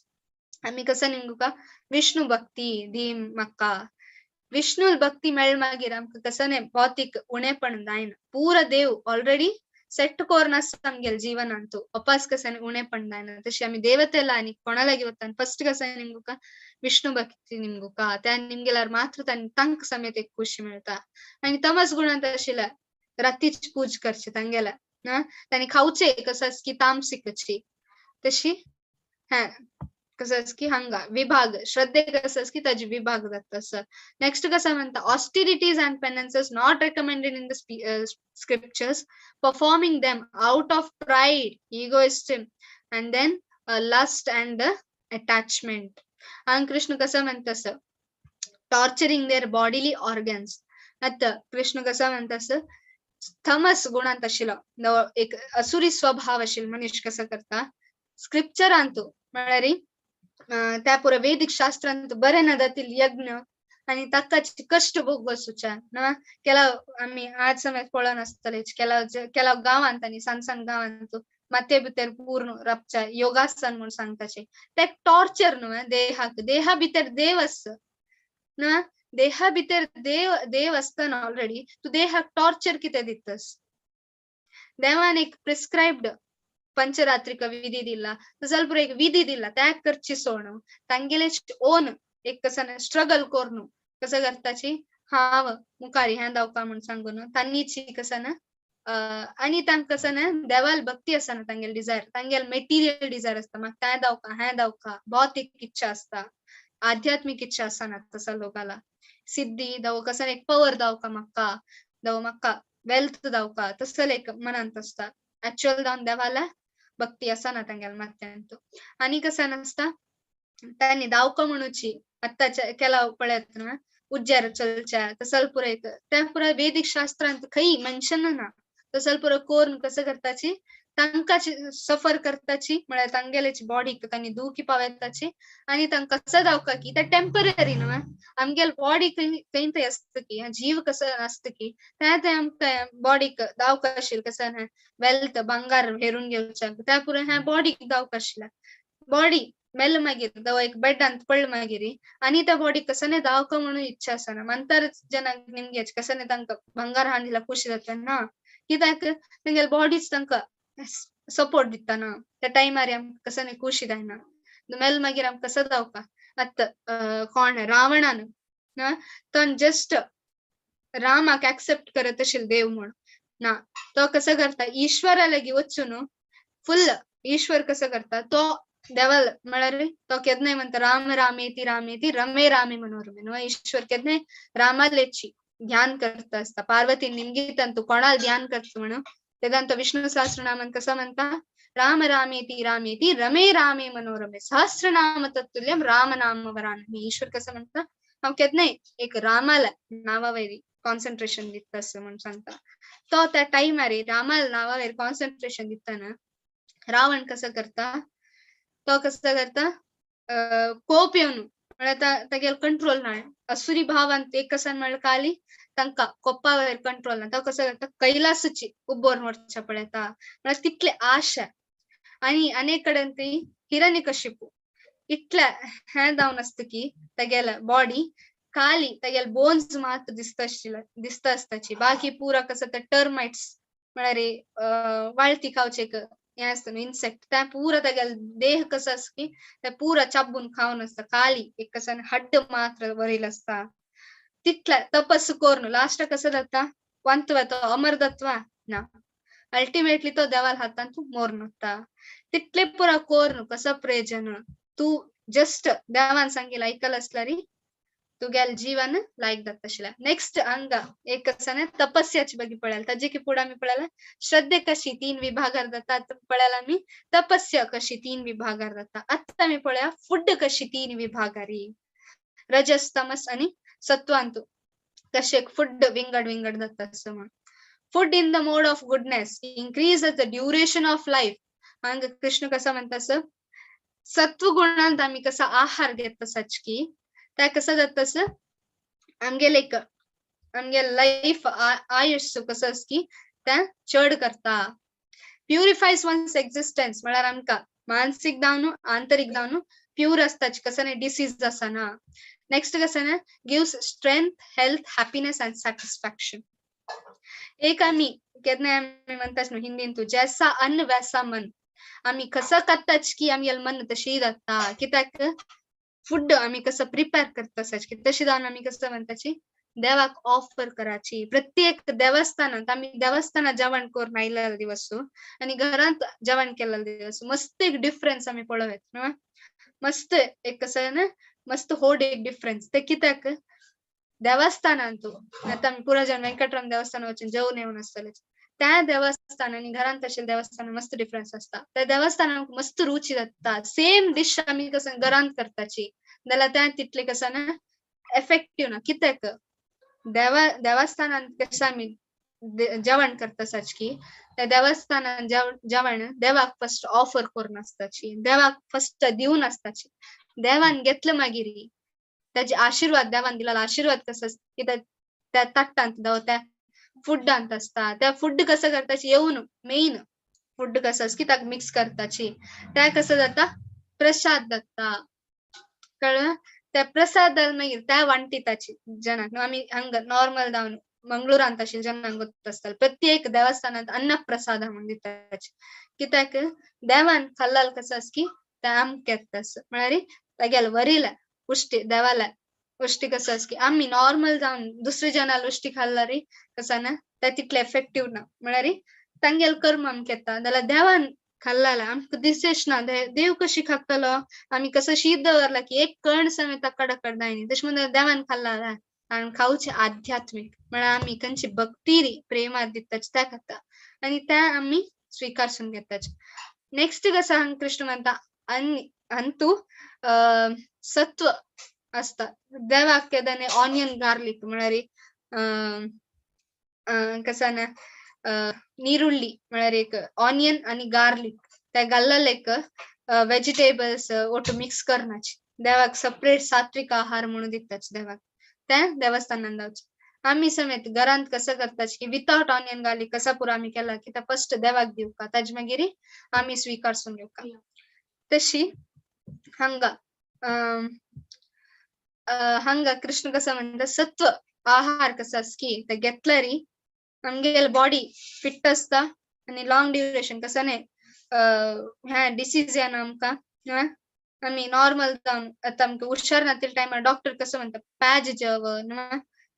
[SPEAKER 1] आमी कसं निमगुका विष्णू भक्ती दी म्हाका. विष्णू भक्ती मेळ मागीर आमकां कसं न्ही भौतीक उणेपण जायना. पुरा देव ऑलरेडी सेट कोरून आसता आमगेले जीवनांतू अपास कसं उणेपण जायना. तशी आमी देवतेला आनी कोणा लागीं वता फस्ट कसं निमगुका विष्णू भक्ती निमगुका त्या निमगेल्यार मात्र तांकां समेत एक खुशी मेळटा. आनी तमस गुणांत आशिल्ल्या रातीच पूज करची तांगेल्या ना तांणी खावचे कसं की तामसिकची तशी हा कसं की हांगा विभाग श्रद्धे कसं की ताजे विभाग जाता. असं नेक्स्ट कसं म्हणता austerities and penances not recommended in the scriptures, performing them out of pride, egoism and then lust and attachment. हांगा कृष्ण कसं म्हणता टॉर्चरिंग there bodily organs. आतां कृष्ण कसं म्हणता थमस गुणांत आशिल्लो एक असुरी स्वभाव आशिल्लो मनीस कसं करता स्क्रिप्चरांतू म्हळ्यार त्या पुरा वेदीक शास्त्रांत बरें ना जातील यज्ञ आनी ताकाच कश्ट भोगवसूच्या ना. केला आमी आज समेत पळोवन आसतले केला गांवांत आनी सान सान गांवांत माते भितर पूर्ण राबच्या योगासन म्हूण सांगताचे ते टॉर्चर न्हू देहाक. देहा भितर देव आसता ना, देहा भितर देव देव आसतना ऑलरेडी तूं देहाक टॉर्चर कितें दितस. देवान एक प्रिस्क्रायब्ड पंचरात्रिक विधी दिला जाल्यार पुरो एक विधी दिला त्या करची सोडून तांगेले ओन एक कसं स्ट्रगल करून कसं करताची हांव मुखार ह्या धांवका म्हूण सांगून तांणीची कसं ना आनी तांकां कसं ना देवाल भक्ती आसना तांगेले डिजायर तांगेले मेटिरियल डिजायर आसता म्हाका तें धांवका हें धांवका भौतीक इच्छा आसता आध्यात्मीक इच्छा आसना तसा लोकाला. सिद्धी दाव कसं एक पवर धांवका म्हाका दाव म्हाका वेल्थ धांवका तसले एक मनांत आसता. एक्चुअल जावन देवाला भक्ती आसना तांगेल्या माथ्यांत. आनी कसं नासता तांणी धांवका म्हणूची आत्ताच्या केला पळयत ना उज्जार चलच्या तसल पुरा एक त्या पुरा वेदीक शास्त्रांत खंय मेन्शन ना. तसल पुरा कोर्न कसं करताची तांकां सफर करताची म्हळ्यार तांगेल्याची बॉडीक तांणी दुखी पावयताची आनी तांकां कसं दावका की ते टेम्पररी न्हू, आमगेल बॉडी खंय खंय थंय आसता की जीव कसो आसता की त्या ते आमकां बॉडीक दावका आशिल्लें कसं न्हय वेल्थ भांगार हेरून घेवच्याक त्या पुरा ह्या बॉडीक दावका आशिल्लें. बॉडी मेल मागीर दव एक बेडांत पडल मागीर आनी त्या बॉडीक कसं दावका म्हणून इच्छा आसना. मंतर जनांक निमगेच कसं तांकां भांगार हाडून दिल्यार खुशी जाता ना, कित्याक तेंगेले बॉडीच तांकां सपोर्ट दिता ना. त्या टायमार आमकां कसं खुशी जायना. मेल मागीर आमकां कसं दावका. आतां कोण रावणान तो जस्ट रामाक एक्सेप्ट करत आशिल्लो देव म्हूण ना, तो कसो करता ईश्वरा लागीं वचून फुल ईश्वर कसो करता तो देवाल म्हळ्यार तो केन्नाय म्हणटा राम रामेती रामेती रमे रामे मनोरमे न्हू. ईश्वर केन्नाय रामालेची ध्यान करता आसता. पार्वती निमगितान तूं कोणाल ध्यान करता म्हणून तेदान तो विष्णु सहस्रनामान कसो म्हणटा राम रामेती रामेती रमे रामे मनोरमे सहस्रनाम तत्तुल्यम राम नाम वरानमे. ईश्वर कसो म्हणटा हांव केन्नाय एक रामाला नांवा वयली कॉन्सन्ट्रेशन दिता असं म्हणून सांगता. तो त्या टायमार रामाला नांवा वयर कॉन्सन्ट्रेशन दितना रावण कसो करता तो कसो करता कोप येवन म्हळ्यार तागेलो कंट्रोल ना. असुरी भावांत एक कसान म्हळ्यार काली तांकां कोप्पा वयर कंट्रोल ना. तो कसो करता कैलासची उबोर व्हरच्या पळयता म्हळ्यार तितले आशा. आनी अनेक कडेन ती हिरण्यकशिपू इतल्या हें जावन आसता की तागेल्या बॉडी खाली तागेले बोन्स मात्र दिसता आशिल्ले दिसता आसताची, बाकी पुरा कसो ते टर्माइट्स म्हळ्यार वाळती खावचे हें आसता न्हू इन्सेक्ट त्या पुरा तागेले देह कसो आसता की ते पुरा चाबून खावन आसता. खाली एक कसो हड्ड मात्र वरील आसता. तितल्या तपस करून लास्टाक कसो जाता वंतवा तो अमर जातवा ना, अल्टिमेटली तो देवाल हातान तूं मोरून वता. तितले पुरा करून कसो प्रयोजन, तूं जस्ट देवान सांगिल्लें आयकल आसल्यार तुगेलें जीवन लायक जाता आशिल्लें. नेक्स्ट हांगा एक आसा तपस्याची ಬಗ್ಗೆ पळयला ताजे की फुडें आमी पळयला श्रद्धे कशी तीन विभागार जाता. आतां पळयला आमी तपस्या कशी तीन विभागार जाता. आतां आमी पळया फूड कशी तीन विभागारी रजस तमस आनी सत्वांतु कशे फूड विंगड विंगड जाता असं म्हण. Food in the mode of goodness increase the duration of life. हांगा कृष्ण कसो म्हणटा सर सत्वगुणांत आमी कसो आहार घेता सच की त्या कसं जाता सर आमगेले एक आमगेले लायफ आयुष्य कसं आसा की त्या चड करता. प्युरिफायज वन्स एक्झिस्टन्स म्हळ्यार आमकां मानसीक जावन आंतरीक जावन प्यूर आसता, कसं न्ही डिसीज आसना. नेक्स्ट कसं ना gives strength health happiness and satisfaction. एक आमी केन्नाय आमी म्हणटात न्हू हिंदीन तूं जैसा अन्न वैसा मन. आमी कसं खाताच की आमगेलें मन तशी जाता. कित्याक फूड आमी कसं प्रिपेर करता सच की तशी जावन आमी कसं म्हणटाची देवाक ऑफर कराची. प्रत्येक देवस्थानात आमी देवस्थानात जेवण करून आयिल्ले दिवस आनी घरांत जेवण केल्ले दिवस मस्त एक डिफरन्स आमी पळोवं येता. मस्त एक कसं ना मस्त होड एक डिफरन्स. ते कित्याक देवस्थानांत आतां आमी पुरा जाण वेंकटराम देवस्थान वचून जेवण येवन आसतले त्या देवस्थान आनी घरांत आशिल्ल्या देवस्थानात मस्त डिफरन्स आसता. त्या देवस्थानाक मस्त रुची जाता. सेम डिश आमी कसं घरांत करताची जाल्यार त्या तितले कसं ना एफेक्टीव ना. कित्याक देवस्थानांत कसं आमी जेवण करता सच की त्या देवस्थानात जेवण देवाक फर्स्ट ऑफर करून आसताची, देवाक फर्स्ट दिवन आसताची. देवान घेतलं मागीर ताजे आशीर्वाद देवान दिलेलो आशीर्वाद कसो की त्या ताटांत जावं त्या फुडांत आसता. त्या फूड कसं करताची येवन मेन फूड कसं आसता की ताका मिक्स करताची त्या कसं जाता प्रसाद जाता. कळ्ळें? त्या प्रसाद मागीर त्या वांटिताची जनांक. आमी हांगा नॉर्मल जावन मंगळुरांत आशिल्ले जनांक गोत्त आसतलें प्रत्येक देवस्थानांत अन्न प्रसाद म्हणून दिताची. कित्याक देवान खाल्लाल कसं आसा की ते आमकां येता असो म्हळ्यार तागेले वरिला उश्टी देवाला उश्टी कसं आसा की आमी नॉर्मल जावन दुसरे जनाल उश्टी खाल्ल्यार कसं ना ते तितले एफेक्टीव ना. म्हळ्यार तांगेले कर्म आमकां येता. जाल्यार देवान खाल्लाला आमकां दिसेच ना देव कशी खातलो आमी कसं शीत दवरला की एक कण समेत तक्कडक्कड जायना. तशें म्हणून देवान खाल्ला आनी खावचें आध्यात्मीक म्हळ्यार आमी खंयची भक्ती प्रेमात दिताची त्या खाता आनी त्या आमी स्विकारसून घेताची. नेक्स्ट कसं हांगा कृष्ण म्हणटा आनी अंतू सत्व आसता. देवाक केदने ऑनियन गार्लिक म्हळ्यार कसं ना ನೀರುಳ್ಳಿ म्हळ्यार एक ऑनियन आणि गार्लिक ते घाल्लेले एक वेजिटेबल्स ಒಟ್ಟು ಮಿಕ್स करनाची. देवाक सपरेट सात्विक आहार म्हणून दिताच देवाक, ते देवस्थानान जावचे. आमी समेत घरांत कसं करताच की विथआउट ऑनियन गार्लिक कसा पुरो आमी केला की ते फर्स्ट देवाक दिवका, ताजे मागीर आमी स्विकारसून घेवका. तशी हांगा हांगा कृष्ण कसं म्हणटा सत्व आहार कसं आस की ते घेतल्यारी आमगेले बॉडी फिट आसता आनी लॉंग ड्युरेशन कसं न्ही ह्या डिसीज येना आमकां. आमी नॉर्मल जावन आतां आमकां हुशार नातिल्ले टायमार डॉक्टर कसं म्हणटा पॅज जेव,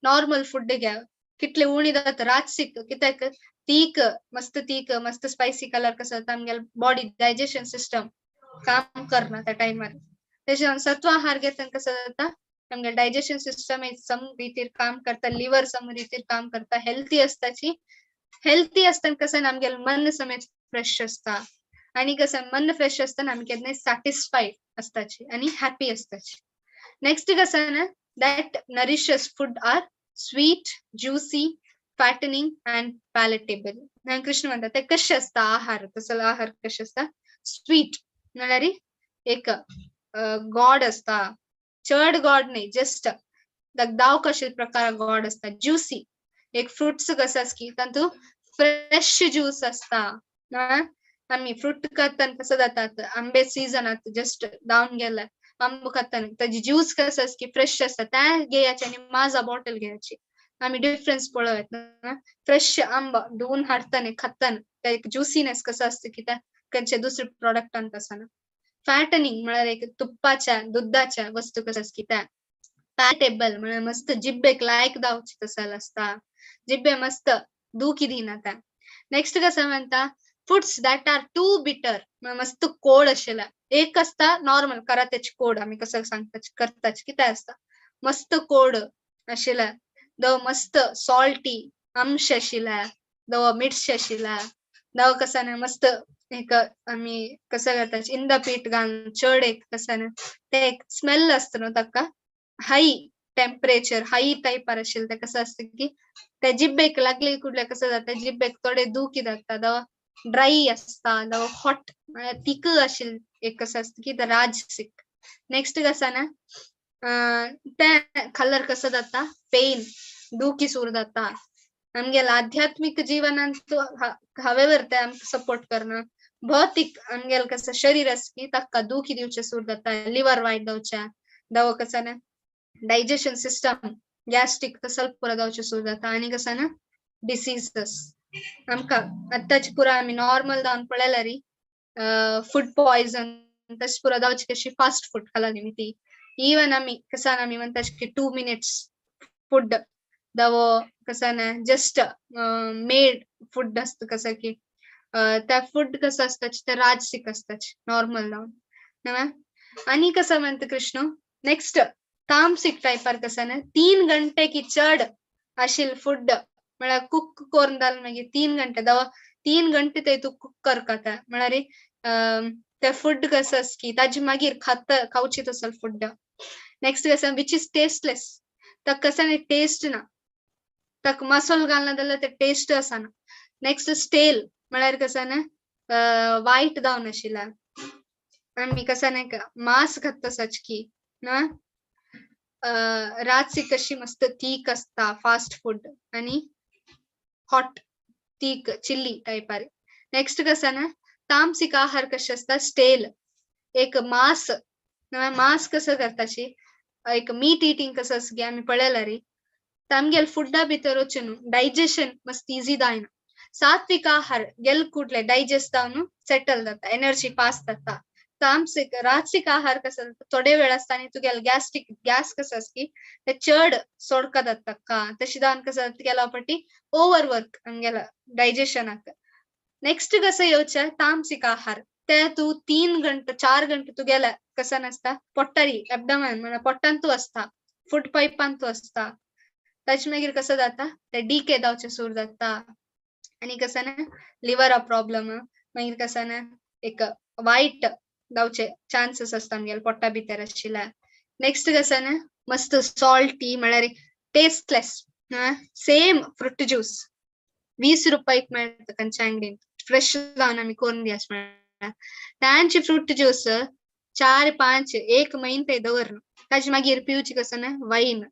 [SPEAKER 1] नॉर्मल फूड घे, कितले उणी जाता रातसीक कित्याक तीक मस्त, तीक मस्त स्पायसी कलर कसं जाता आमगेले बॉडी डायजेशन सिस्टम काम करना त्या टायमार. तेच्या सत्व आहार घेतना कसं जाता आमगे डायजेशन सिस्टम सम रितीर काम करता, लिवर सम रितीर काम करता, हेल्थी आसताची. हेल्थी आसतना कसं आमगेले मन समेत फ्रेश आसता आनी कसं मन फ्रेश आसतना आमी केन्नाय सॅटिस्फायड आसताची आनी हॅपी आसताची. नेक्स्ट कसं ना that nourishes food are sweet, juicy, fattening and palatable. Krishna म्हणटा ते कशे आसता आहार, तसो आहार कशे आसता स्वीट म्हळ्यार एक गॉड आसता, चड गॉड न्ही, जस्ट दाव कशे प्रकार गॉड आसता. ज्युसी एक फ्रुट्स कसं आस की तातूंत फ्रेश ज्यूस आसता. आमी फ्रूट खाताना कसं जाता आंबे सीजनात जस्ट धांवन गेले आंबो खाताना ताजी ज्यूस कसं आस की फ्रेश आसता, त्या घेयाचे आनी माजा बॉटल घेयाची, आमी डिफरन्स पळोवं. फ्रेश आंबा धुवून हाडटाना खाताना त्या एक ज्युसीनेस कसं आसता की त्या खंयच्या दुसऱ्या प्रोडक्टांत आसना. फॅटनिंग म्हळ्यार एक तुप्पाच्या दुधाच्या वस्तू कसं आस की त्या. पॅलेटेबल म्हळ्यार मस्त जिब्बेक लायक जावची तसो आसता, जिब्बे मस्त दुखी दिना त्या. नेक्स्ट कसं म्हणटा foods that are too bitter म्हळ्यार मस्त कोड आशिल्ले एक आसता नॉर्मल करात्याची कोड आमी कसं सांगता करताच कितें आसता मस्त कोड आशिल्ले दव मस्त सॉल्टी अंश आशिल्ले दव मिर्च आशिल्ले दव कसं ना मस्त एक आमी कसं करता इंदा पीठ घालून चड एक कसं ना ते एक स्मेल आसता न्हू ताका हाय टेम्परेचर हाय टायपार आशिल्ले ते कसं आसता की ते जिब्बेक लागले कुडले कसं जाता जिब्बेक थोडे दुखी जाता, दव ड्राय आसता, दव हॉट म्हळ्यार तीख आशिल्ले एक कसं आसता की राजसिक. नेक्स्ट कसं ना ते खाल्ल्यार कसं जाता पेन दुखी सुरू जाता. आमगेले आध्यात्मिक जीवनांत हावेवर ते आमकां सपोर्ट करना, भौतिक आमगेले कसं शरीर आसा की ताका दुखी दिवचें सुरू जाता, लिवर वायट जावचें, दव कसं ना डायजेशन सिस्टम गॅस्ट्रीक तसो पुरो जावचें सुरू जाता आनी कसं ना डिसीजस आमकां आतांचे पुरो आमी नॉर्मल जावन पळयल्यार फूड पॉयझन तशें पुरो जावचे कशी फास्ट फूड खाला न्ही ती. इवन आमी कसं आमी म्हणटा की 2 मिनट्स फूड दवो कसं ना जस्ट मेड फूड आसता कसं की त्या फूड कसं आसता ते राजसिक आसता नॉर्मल जावन. आनी कसं म्हणटा कृष्ण नेक्स्ट तामसिक टायपार कसं ना 3 घंटे की चड आशिल्ले फूड म्हळ्यार कुक करून जालें मागीर 3 घंटे दव 3 घंटे ते तूं कुक करता म्हळ्यार ते फूड कसं आसा की ताजे मागीर खाता खावची तसो फूड. नेक्स्ट कसं which is tasteless, ताका कसं न्ही टेस्ट ना, ताका मसालो घालना जाल्यार ते टेस्ट आसना. नेक्स्ट स्टेल म्हळ्यार कसं ना वायट जावन आशिल्ले आमी कसं न्ही मांस खाता तसोच की ना रातची कशी मस्त तीख आसता फास्ट फूड आनी हॉट तीख चिल्ली टायपार. नेक्स्ट कसं ना तामसिक आहार कशें आसता स्टेल एक मांस मांस कसं करताची एक मीट इटिंग कसं आसा की आमी पळयल्यार आमगेले फुडा भितर वचून डायजेशन मस्त इजी जायना. सात्विक आहार गेल कुडले डायजेस्ट जावन सेटल जाता, एनर्जी पास जाता. तामसिक राजसिक आहार कसं जाता थोडे वेळ आसता आनी तुगेले गॅस्ट्रीक गॅस कसं आसा की ते चड सोडका जाता का तशें जावन कसं जाता गेल्या फावटी ओवर वर्क आमगेल्या डायजेशनाक. नेक्स्ट कसं येवचें तामसिक आहार ते तूं 3 घंटे 4 घंटे तुगेले कसं नासता पोट्टारी एबडमन म्हळ्यार पोट्टांतू आसता, फूड पायपांतू आसता, ताचे मागीर कसं जाता ते डिके जावचें सुरू जाता आनी कसं ना लिवरा प्रॉब्लम मागीर कसं ना एक वायट जावचे चान्सीस आसता आमगेले पोट्टा भितर आशिल्ले. नेक्स्ट कसं ना मस्त सॉल्टी म्हळ्यार टेस्टलेस सेम फ्रुट ज्यूस 20 रुपयाक मेळटा खंयच्या अंगडीन फ्रेश जावन आमी करून दी अशें म्हळ्यार तांची फ्रूट ज्यूस 4-5 एक म्हयनो ते दवरना ताजे मागीर पिवची कसं ना वायन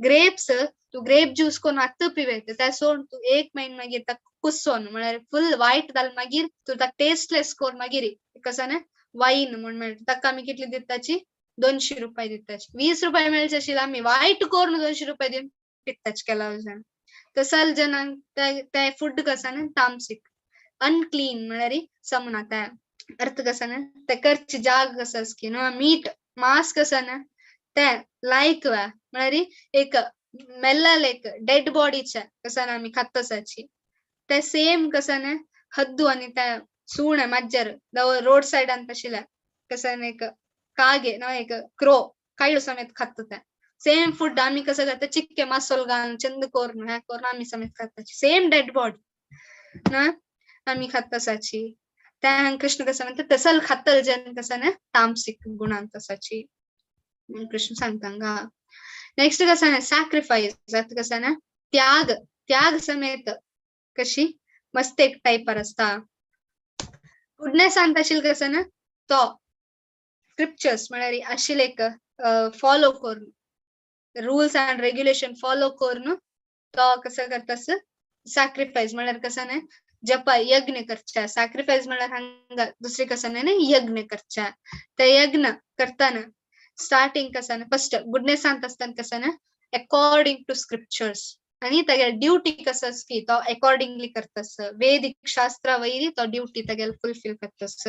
[SPEAKER 1] ग्रेप्स तूं ग्रेप ज्यूस करून आत्तां पिवेता त्या सोड तूं एक म्हयनो मागीर ताका कुसोन म्हळ्यार फुल वायट जालें मागीर तूं ताका टेस्टलेस करून मागीर कसं ना वायन म्हूण मेळटा ताका आमी कितली दिताची 200 रुपये दिताची 20 रुपये मेळचे आशिल्ले आमी वायट करून 200 रुपये दिवन पिताची केला जाण तसल जणांक ते फूड कसं ना तामसीक अनक्लीन म्हळ्यार समना त्या अर्थ कसं ना ते करची जाग कसं की न्हू मीट मांस कसं ना ते लायक वा म्हळ्यार एक मेल्लेले एक डेड बॉडीचे कसं ना आमी खातासाची ते सेम कसं ना हद्दू आनी त्या सुणे मज्जर रोड सायडान आशिल्ले कसं ना एक कागे ना एक क्रो कायलो समेत खाता ते सेम फूड आमी कसं खाता चिक्के मसालो घालून चंद करून हें करून आमी समेत खाता सेम डेड बॉडी ना आमी खातासाची त्या कृष्ण कसं म्हणटा तसल खातल जन कसं ना तामसिक गुणांत आसाची कृष्ण सांगता हांगा. नेक्स्ट कसं ना सॅक्रिफायस आतां कसं ना त्याग त्याग समेत कशी मस्त एक टायपार आसता. गुडनेस आशिल्लें कसं ना तो स्क्रिप्चर्स म्हळ्यार आशिल्ले एक फॉलो करून रुल्स अँड रेग्युलेशन फॉलो करून तो कसं करता सॅक्रिफायस म्हळ्यार कसं ना जपा यज्ञ करच्या सॅक्रिफायस म्हळ्यार हांगा दुसरे कसं न्ही यज्ञ करच्या ते यज्ञ करताना स्टार्टिंग कसं ना फर्स्ट गुडनेस आसतना कसं ना अकॉर्डिंग टू स्क्रिप्चर्स आनी तागेले ड्युटी कसं की तो अकॉर्डिंगली करतस वेदिक शास्त्रा वयरी तो ड्युटी तागेले फुलफिल करतस.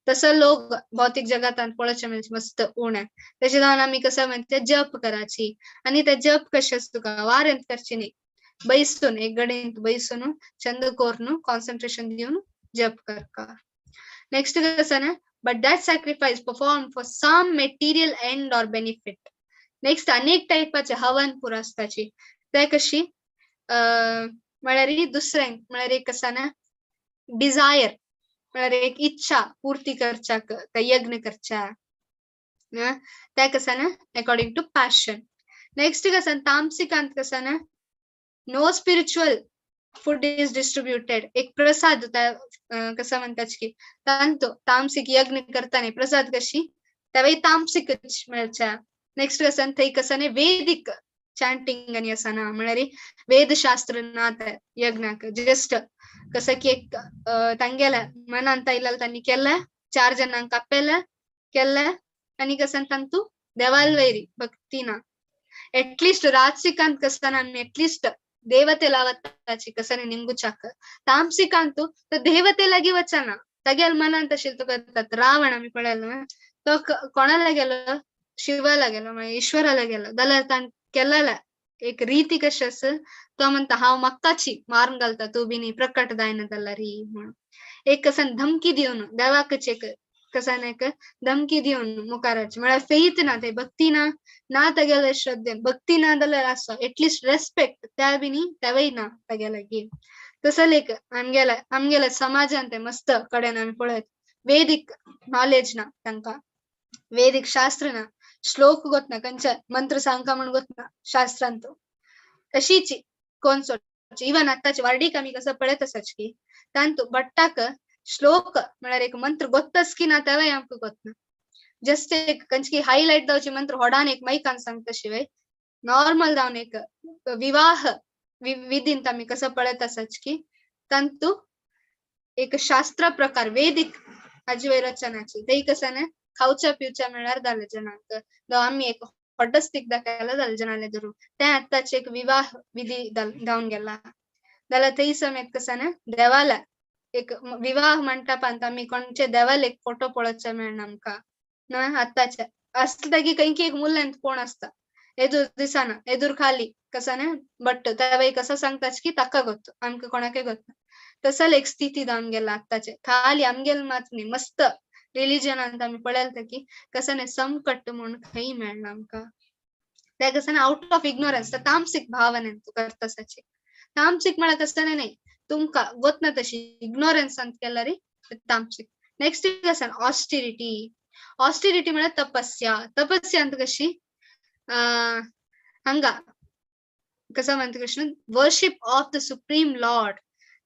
[SPEAKER 1] तसो लोक भौतिक जगातान पळोवचे म्हणजे मस्त उणे तशें जावन आमी कसं म्हणटा जप कराची आनी ते जप कशें आसा तुका वारेंत करची न्ही बैसून एक गडेन बैसून चंद करून कॉन्सन्ट्रेशन दिवन जप करका. नेक्स्ट कसं ना but that sacrifice perform for some material end or benefit. Next अनेक टायपाचे हवन पुरो आसताची ते कशी म्हळ्यार दुसऱ्यांक म्हळ्यार एक आसा ना डिजायर म्हळ्यार एक इच्छा पूर्ती करच्याक ते यज्ञ करच्या ते कसं ना अकॉर्डिंग टू पॅशन. नेक्स्ट कसं तामसिकांत कसं ना no spiritual food is distributed एक प्रसाद कसं म्हणतात की तांतो तामसिक यज्ञ करताना प्रसाद कशी त्यावेळी तामसिकच मेळच्या. नेक्स्ट कसं थंय कसं न्ही वेदिक चांटिंग आनी आसा ना म्हळ्यार वेदशास्त्र ना त्या यज्ञाक जस्ट कसं की एक तांगेल्या मनान आयलेलें तांणी केलें 4 जणांक आपयलें केलें आनी कसं तांतू देवाल वयरी भक्ती ना. एटलिस्ट राजसिकांत कसं आमी एटलिस्ट देवतेला वताची कसं निमगुचाक तामसिकांतू तो देवते लागीं वचना तागेल्या मनांत आशिल्लें तो करतात. रावण आमी पळयलो तो कोणाला गेलो शिवाला गेलो मागीर ईश्वराला गेलो जाल्यार ताणें केलेल्या एक रीती कशी आसा तो म्हणटा हांव म्हाकाची मारून घालता तूं बी न्ही प्रकट जायना जाल्यार म्हणून एक कसान धमकी दिवन देवाकच एक कसान एक धमकी दिवन मुखाराची म्हळ्यार फेथ ना ते भक्ती ना ना तागेले श्रद्धेन भक्ती ना जाल्यार आसा एटलिस्ट रेस्पेक्ट त्या बी न्ही तेवय ना तागे लागीं. तसो एक आमगेल्या आमगेल्या समाजान ते मस्त कडेन आमी पळयत वेदीक नॉलेज ना तांकां वेदीक शास्त्र ना श्लोक गोतना खंयचे मंत्र सांगका म्हण गोतना शास्त्रांत तशीच कोण सोडची इवन आतांची वार्डीक आमी कसं पळयत आसाच की तांतू भट्टाक श्लोक म्हळ्यार एक मंत्र गोत्तच की ना तेवय आमकां गोतना जस्ट एक खंयची हायलायट जावची मंत्र होडान एक मैकान सांगता शिवाय नॉर्मल जावन एक विवाह विधींत आमी कसं पळयत आसाच की तांतू एक शास्त्र प्रकार वेदीक हाजी वयर रचनाची तेय कसं ना खावच्या पिवच्या म्हळ्यार जालें जणांक आमी एक हॉटस्टीक दाखयला जालें जणाले धरून ते आतांचे एक विवाह विधी जावन गेला जाल्यार थंय समेत कसं ना देवाला एक विवाह मंटपांत आमी कोणचे देवाला एक फोटो पळोवचे मेळना आमकां ना आतांचे आसता की खंय एक मुल्यांत कोण आसता एदूर दिसना एदूर खाली कसं ना बट त्या कसं सांगताच की ताका गोत आमकां कोणाकय गोत तसल एक स्थिती जावन गेला आतांचे खाली आमगेल मात न्ही मस्त रिलिजनांत आमी पळयता की कसं न्ही समकट्ट म्हूण खंय मेळना आमकां ते कसं ना आउट ऑफ इग्नोरन्स तामसीक भावनेन तूं करता. तामसीक म्हळ्यार कसं न्ही तुमकां गोतना तशी इग्नोरन्सान केल्यार तामसीक. नेक्स्ट कसं ऑस्टिरिटी. ऑस्टेरिटी म्हळ्यार तपस्या. तपस्या अंत कशी हंगा कसं म्हणते Krishna, worship of the supreme lord,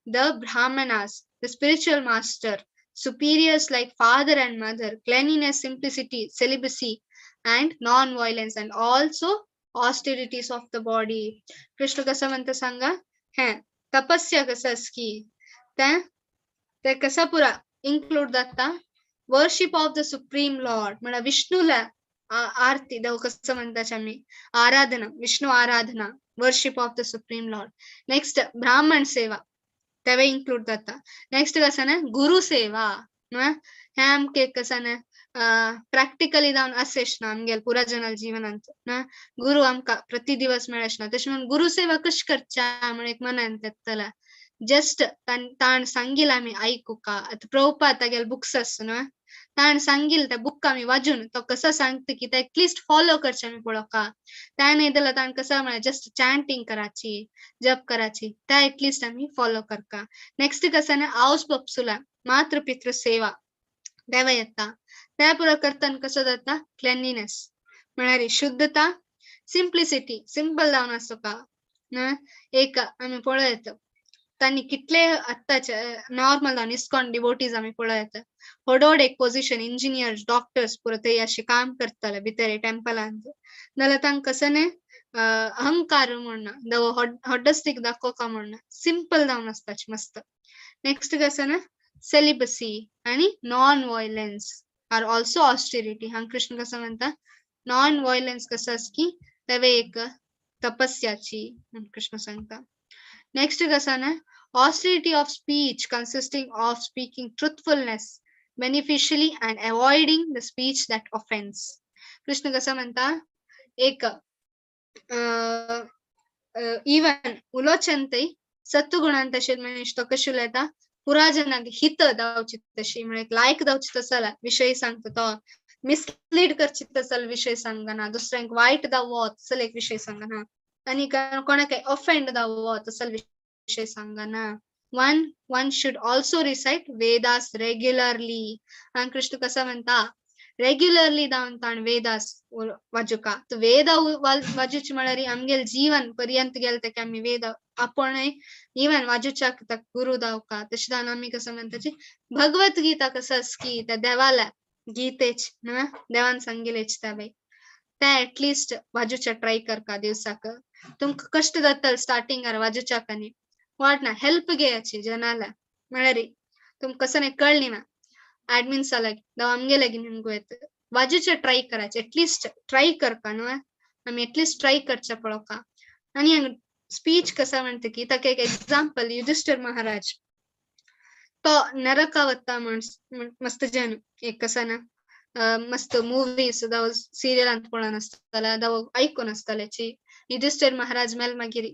[SPEAKER 1] the brahmanas, the spiritual master, superiors like father and mother, cleanliness, simplicity, celibacy and non violence and also austerities of the body. Krishna कसं म्हणतं सांगा, हे तपस्या कसं की त्या ते कसा पुरा इन्क्लूड जाता worship of the supreme lord म्हळ्यार विष्णूला आरती देव कसं म्हणतात आम्ही आराधना, विष्णू आराधना, worship of the supreme lord. Next ब्राह्मण सेवा तेवे इन्क्लूड जाता. नेक्स्ट कसं ना गुरु सेवा, हे आमके कसं ना प्रॅक्टिकली जावन असेश ना आमगेल पुरा जनाल जीवनांत ना गुरु आमकां प्रति दिवस मेळश ना, तशें म्हणून गुरु सेवा कशी करच्या म्हण एक मनान येतला. जस्ट ताण सांगील आमी आयकुका. आतां प्रभुपाद तागेले बुक्स आसता न्हू, ताण सांगील त्या बुक आमी वाजून तो कसो सांगता की ते एटलिस्ट फॉलो करचे आमी पळोवका. त्या न्ही जाल्यार ताण कसो म्हळ्यार जस्ट चॅन्टींग कराची, जप कराची, त्या एटलिस्ट आमी फॉलो करका. नेक्स्ट कसं ना आवस बपसुला मातृ पितृ सेवा देवा येता. त्या पुरो करतना कसो जाता क्लेनलीनेस म्हळ्यार शुद्धता, सिम्प्लिसिटी, सिंपल जावन आसता का एक आमी पळयत तांणी कितले आत्ताचे नॉर्मल जावन इस्कॉन डिवोटीज आमी पळयत व्हड एक पोझिशन इंजिनियर डॉक्टर्स पुरो ते अशें काम करतले भितर टेम्पलांत, नाल्यार तांकां कसं न्ही अहंकार म्हणना, दव हॉडस्टीक दाखोवका म्हणना, सिंपल जावन आसताची मस्त. नेक्स्ट कसं ना सेलिबसी आणि non violence are also austerity. हांगा कृष्ण कसं म्हणता नॉन व्हायलन्स कसं की तेवे एक तपस्याची कृष्ण सांगता. नेक्स्ट कसं ना austerity of speech consisting of speaking truthfulness beneficially and avoiding the speech that offends. Krishna कसं म्हणता एक इवन उलोचनतय सत्वगुणान तशें मनीस तो कशी उलयता पुरा जनाक हित दावची तशी म्हळ्यार लायक दावची तसला विशय सांगता, तो मिसलीड करची तसल विशय सांगना, दुसऱ्यांक वायट दावो तसल एक विशय सांगना आनी कोणाक ऑफेंड दावो तसल विशय सांगना. One should also recite Vedas regularly. आणि कृष्ण कसं म्हणता रेग्युलरली जावन ताण वेदास वाजुका. तर वेदा वाजुची म्हळ्यार आमगेल जीवन पर्यंत गेले तेका आमी वेद आपण इवन वाजुच्याक गुरु दावका. तशें जावन आमी कसं म्हणटाची भगवत गीता कसं की त्या देवाला गीतेच ना देवान सांगिलेच त्या बाई त्या एटलिस्ट वाजुच्या ट्राय करका दिवसाक. तुमकां कश्ट जातले स्टार्टिंगार वाजुच्याक आनी वाट ना हेल्प घेयाची जनाला म्हळ्यार तुमकां कसं नाही कळली ना ऍडमिन्सा लागी जावं आमगे लागीं निमगो येता वाजुचे ट्राय करायचे एटलिस्ट ट्राय करका न्हू आमी एटलिस्ट ट्राय करचे पळोवका. आनी स्पीच कसा म्हणटा की ताका एक एग्जाम्पल युधिष्ठिर महाराज तो नरका वता म्हण मस्त जन एक कसा ना मस्त मुवीस जावं सिरियलांत पळोवन आसताले जावं आयकून आसताल्याची युधिष्ठिर महाराज मेल मागीर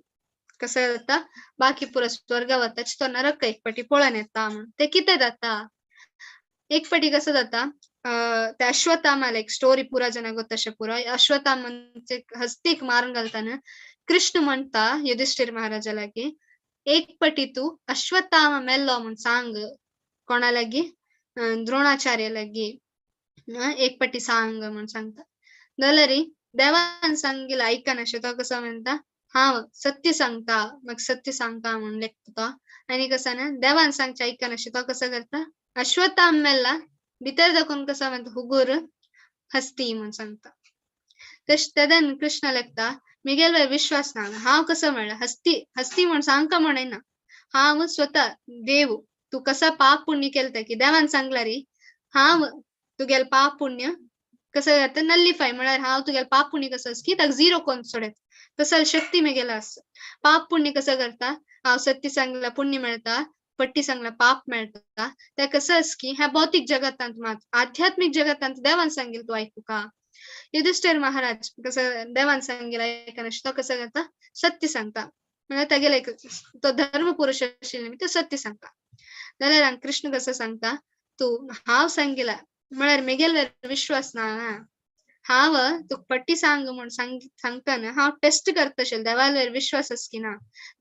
[SPEAKER 1] कसं जाता बाकी पुरो स्वर्गा वता तो नरक एक फावटी पळोवन येता म्हण ते कितें जाता एक फावटी कसं जाता ते अश्वत्थामाला एक स्टोरी पुरा जनाक तशें पुरो अश्वत्थामाचे हस्तीक मारून घालतना कृष्ण म्हणटा युधिष्ठिर महाराजा लागीं एक पटी तूं अश्वत्थामा मेल्लो म्हूण सांग कोणा लागीं द्रोणाचार्य लागीं एक पटी सांग म्हूण सांगता. जाल्यार देवान सांगिल्लें आयकनाशें तो कसो म्हणटा हांव सत्य सांगता म्हाका सत्य सांगता म्हूण लेखता तो. आनी कसो ना देवान सांगचें आयकनाशें तो कसो करता अश्वत्थाम मेल्ला भितर दाखोवन कसो म्हणटा हुगूर हस्ती म्हूण सांगता. तशें तेन्ना कृष्ण लेखता मिगेल विश्वास ना हांव कसो म्हणल्यार हस्ती हस्ती म्हूण सांगका म्हणना हांव स्वता देव तूं कसा पाप पुण्य केलं की देवान सांगला रे हांव तुगेल पाप पुण्य कसं जाता नल्लिफाय म्हळ्यार हांव तुगेल पाप पुण्य कसं की ताका झिरो कोन सोडत तसल शक्ती मेगेला आसा. पाप पुण्य कसं करता हांव सत्य सांगला पुण्य मेळटा पट्टी सांगला पाप मेळटा त्या कसं की ह्या भौतिक जगतांत मात आध्यात्मिक जगतांत देवान सांगेल तूं आयकुका. युधिष्ठिर महाराज कसं देवान सांगिल्लें आयकनाशें तो कसं करता सत्य सांगता म्हळ्यार तागेले तो धर्म पुरुश आशिल्ले तो सत्य सांगता. जाल्यार कृष्ण कसं सांगता तूं हांव सांगिला म्हळ्यार मेगेल विश्वास ना हांव तुका पट्टी सांग म्हूण सांगतना हांव टेस्ट करता देवालेर विश्वास आसा की ना.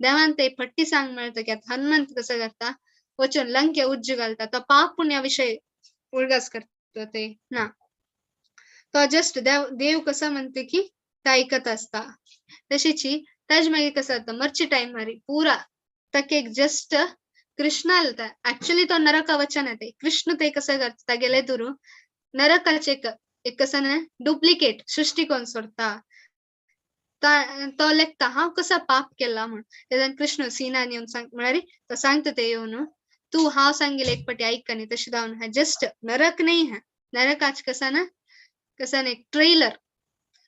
[SPEAKER 1] देवान ते पट्टी सांग म्हणटा की आतां हनुमंत कसो करता वचून लंके उज्ज घालता तो पाप पुण्या विशय उडगास करता ते ना. तो जस्ट देव कसो म्हणता की तो आयकत आसता. तशीची ताजे मागीर कसो जाता मरचे टायमार पुरा ताका एक जस्ट कृष्णाल एक्चुअली तो नरका वचना ते कृष्ण ते कसं करता तागेले दुरू नरकाचे एक कसं ना डुप्लिकेट सृष्टी कोण सोडता. तो लेखता हांव कसा पाप केला म्हण. तेन्ना कृष्ण सिनान येवन सांग म्हळ्यार तो सांगता ते येवन तूं हांव सांगेल एक पटी आयक न्ही तशें जावन हा जस्ट नरक न्ही हा नरकाच कसा ना कसा ना एक ट्रेलर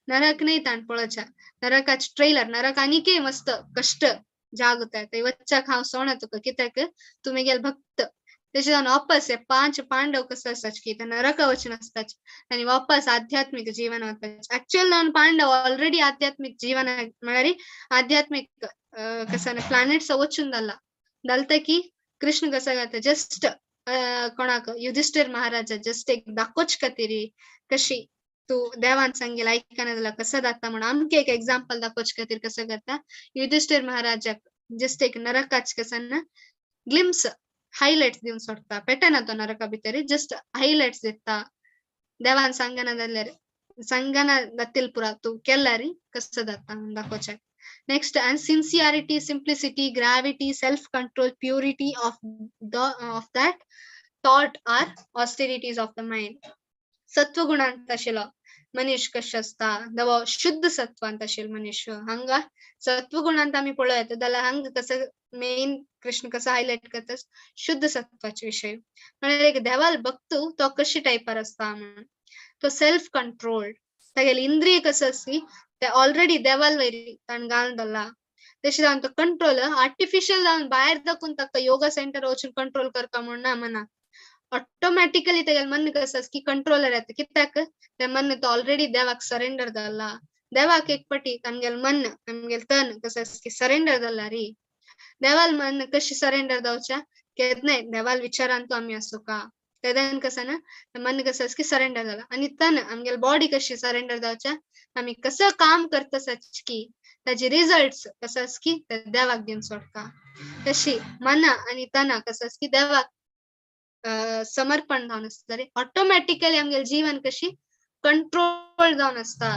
[SPEAKER 1] नरक न्ही ताण पळोवच्या नरकाच ट्रेलर नरक आनीकय मस्त कश्ट जागता ते वच्चाक हांव सोणा तुका कित्याक तूं म्हगेल भक्त. तशें जावन वापस हे 5 पांडव कसो आसाच की ते नरका वचून आसताच आनी वापस आध्यात्मीक जीवन वताच. एक्चुअल जावन पांडव ऑलरेडी आध्यात्मीक जीवन म्हळ्यार आध्यात्मीक कसं ना प्लॅनेट्स वचून जाला जालता की कृष्ण कसं करता जस्ट कोणाक युधिष्ठिर महाराजा जस्ट एक दाखोवच खातीर कशी तूं देवान सांगेल आयकना जाल्यार कसं जाता म्हणून आमकां एक एग्जाम्पल दाखोवच खातीर कसं करता युधिष्ठिर महाराजाक जस्ट एक नरकाच कसं ना ग्लिम्स हायलाइट्स दिवन सोडता. पेटना तो नरका भितर जस्ट हायलाइट्स दिता देवान सांगना जाल्यार सांगना जातील पुरा तूं केल्यार कसं जाता म्हणून दाखोवचें. Next, and sincerity, simplicity, gravity, self control, purity of the of that thought are austerities of the mind. सत्वगुणांत आशिल्लो मनीस कशें आसता नवो शुद्ध सत्वांत आशिल्लो मनीस. हांगा सत्वगुणांत आमी पळोवं येता जाल्यार हांगा कसो मेन कृष्ण कसो हायलायट करता शुद्ध सत्वाचे विशय म्हळ्यार एक देवाल भक्त तो कशी टायपार आसता म्हणून तो सेल्फ कंट्रोल्ड तागेली इंद्रिय कसं आसली ते ऑलरेडी देवाल वयर ताणें घालून दवरला. तशें जावन तो कंट्रोल आर्टिफिशियल जावन भायर दाखोवन ताका योगा सेंटर वचून कंट्रोल करता म्हूण ना मना ऑटोमॅटिकली तेगेलें मन कसं आसा की कंट्रोलर येता कित्याक तें मन तो ऑलरेडी देवाक सरेंडर जाला. देवाक एक पटी आमगेलें मन आमगेलें तन कसं आसा की सरेंडर जाला रे. देवाल मन कशी सरेंडर जावच्या केन्नाय देवाल विचारान तो आमी आसूका तेन्ना कसं ना मन कसं आसा की सरेंडर जाला. आनी तन आमगेले बॉडी कशी सरेंडर जावच्या आमी कसं काम करता की ताजे रिजल्ट्स कसं आसा की ते देवाक दिवन सोडटा. तशी मना आनी तना कसं आसा की देवाक समर्पण जावन आसता रे ऑटोमॅटिकली आमगेलें जीवन कशी कंट्रोल जावन आसता.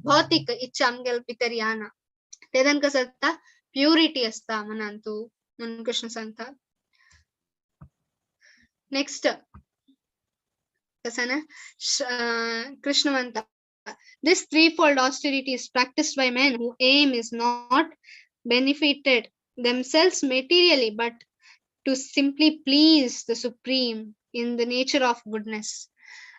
[SPEAKER 1] भौतीक इच्छा आमगेले भितर येना तेन्ना कसं जाता प्युरिटी आसता मनान तूं म्हणून कृष्ण सांगता. नेक्स्ट कसं ना कृष्ण म्हणता This threefold austerity is practiced by men whose aim is not benefited themselves materially, but to simply please the Supreme in the nature of goodness.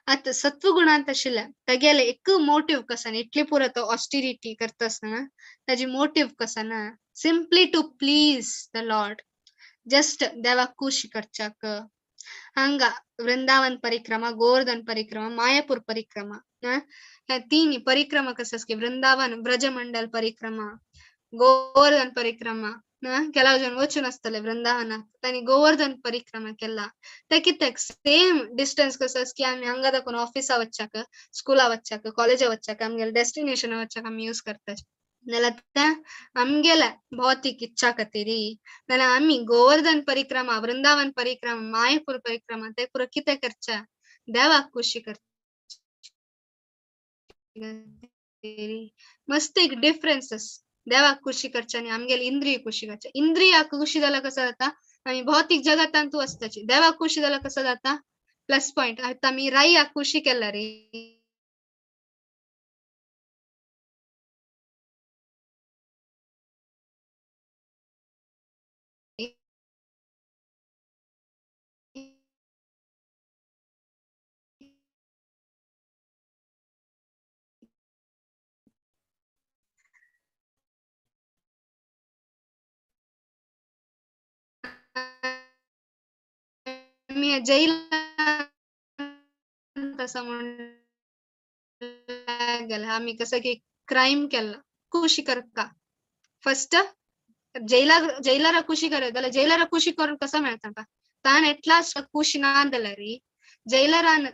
[SPEAKER 1] आतां सत्वगुणांत आशिल्ल्या तागेले एक मोटिव कसो ना इतली पुरो तो ऑस्टिरिटी करता आसतना ताजी मोटिव कसो ना simply to please the lord just देवाक खुशी करच्याक. हांगा वृंदावन परिक्रमा गोवर्धन परिक्रमा मायापूर परिक्रमा ह्या तीन परिक्रमा कसं की वृंदावन ब्रजमंडल परिक्रमा गोवर्धन परिक्रमा ಕೆಲವು ಜನ वचून आसतले वृंदावनाक तांणी गोवर्धन परिक्रमा केला. ते कित्याक सेम डिस्टन्स कसं की आमी हांगा दाखोवन ऑफिसा वच्चाक स्कुला वच्चाक कॉलेजा वच्चाक आमगेले डेस्टिनेशना वच्चाक आमी यूज करता. जाल्यार त्या आमगेल्या भौतीक इच्छा खातीर जाल्यार आमी गोवर्धन परिक्रमा वृंदावन परिक्रमा मायापूर परिक्रमा ते पुरो कितें करच्या देवाक खुशी करच्या. मस्त एक डिफरन्स देवाक खुशी करच्या आनी आमगेले इंद्रिय खुशी करच्या. इंद्रियाक खुशी जाल्यार कसं जाता आमी भौतीक जगतान तूं आसताची. देवाक खुशी जाल्यार कसं जाता प्लस पॉयंट. आतां आमी रायाक खुशी केला रे मी जैला तसं म्हणून गेला आम्ही कसं की क्राईम केला खुशी करता फर्स्ट जैलारा खुशी करत जाल्यार जैलारा खुशी करून कसं मेळता का ताण एटलास्ट खुशी ना जाल्यार जैलरान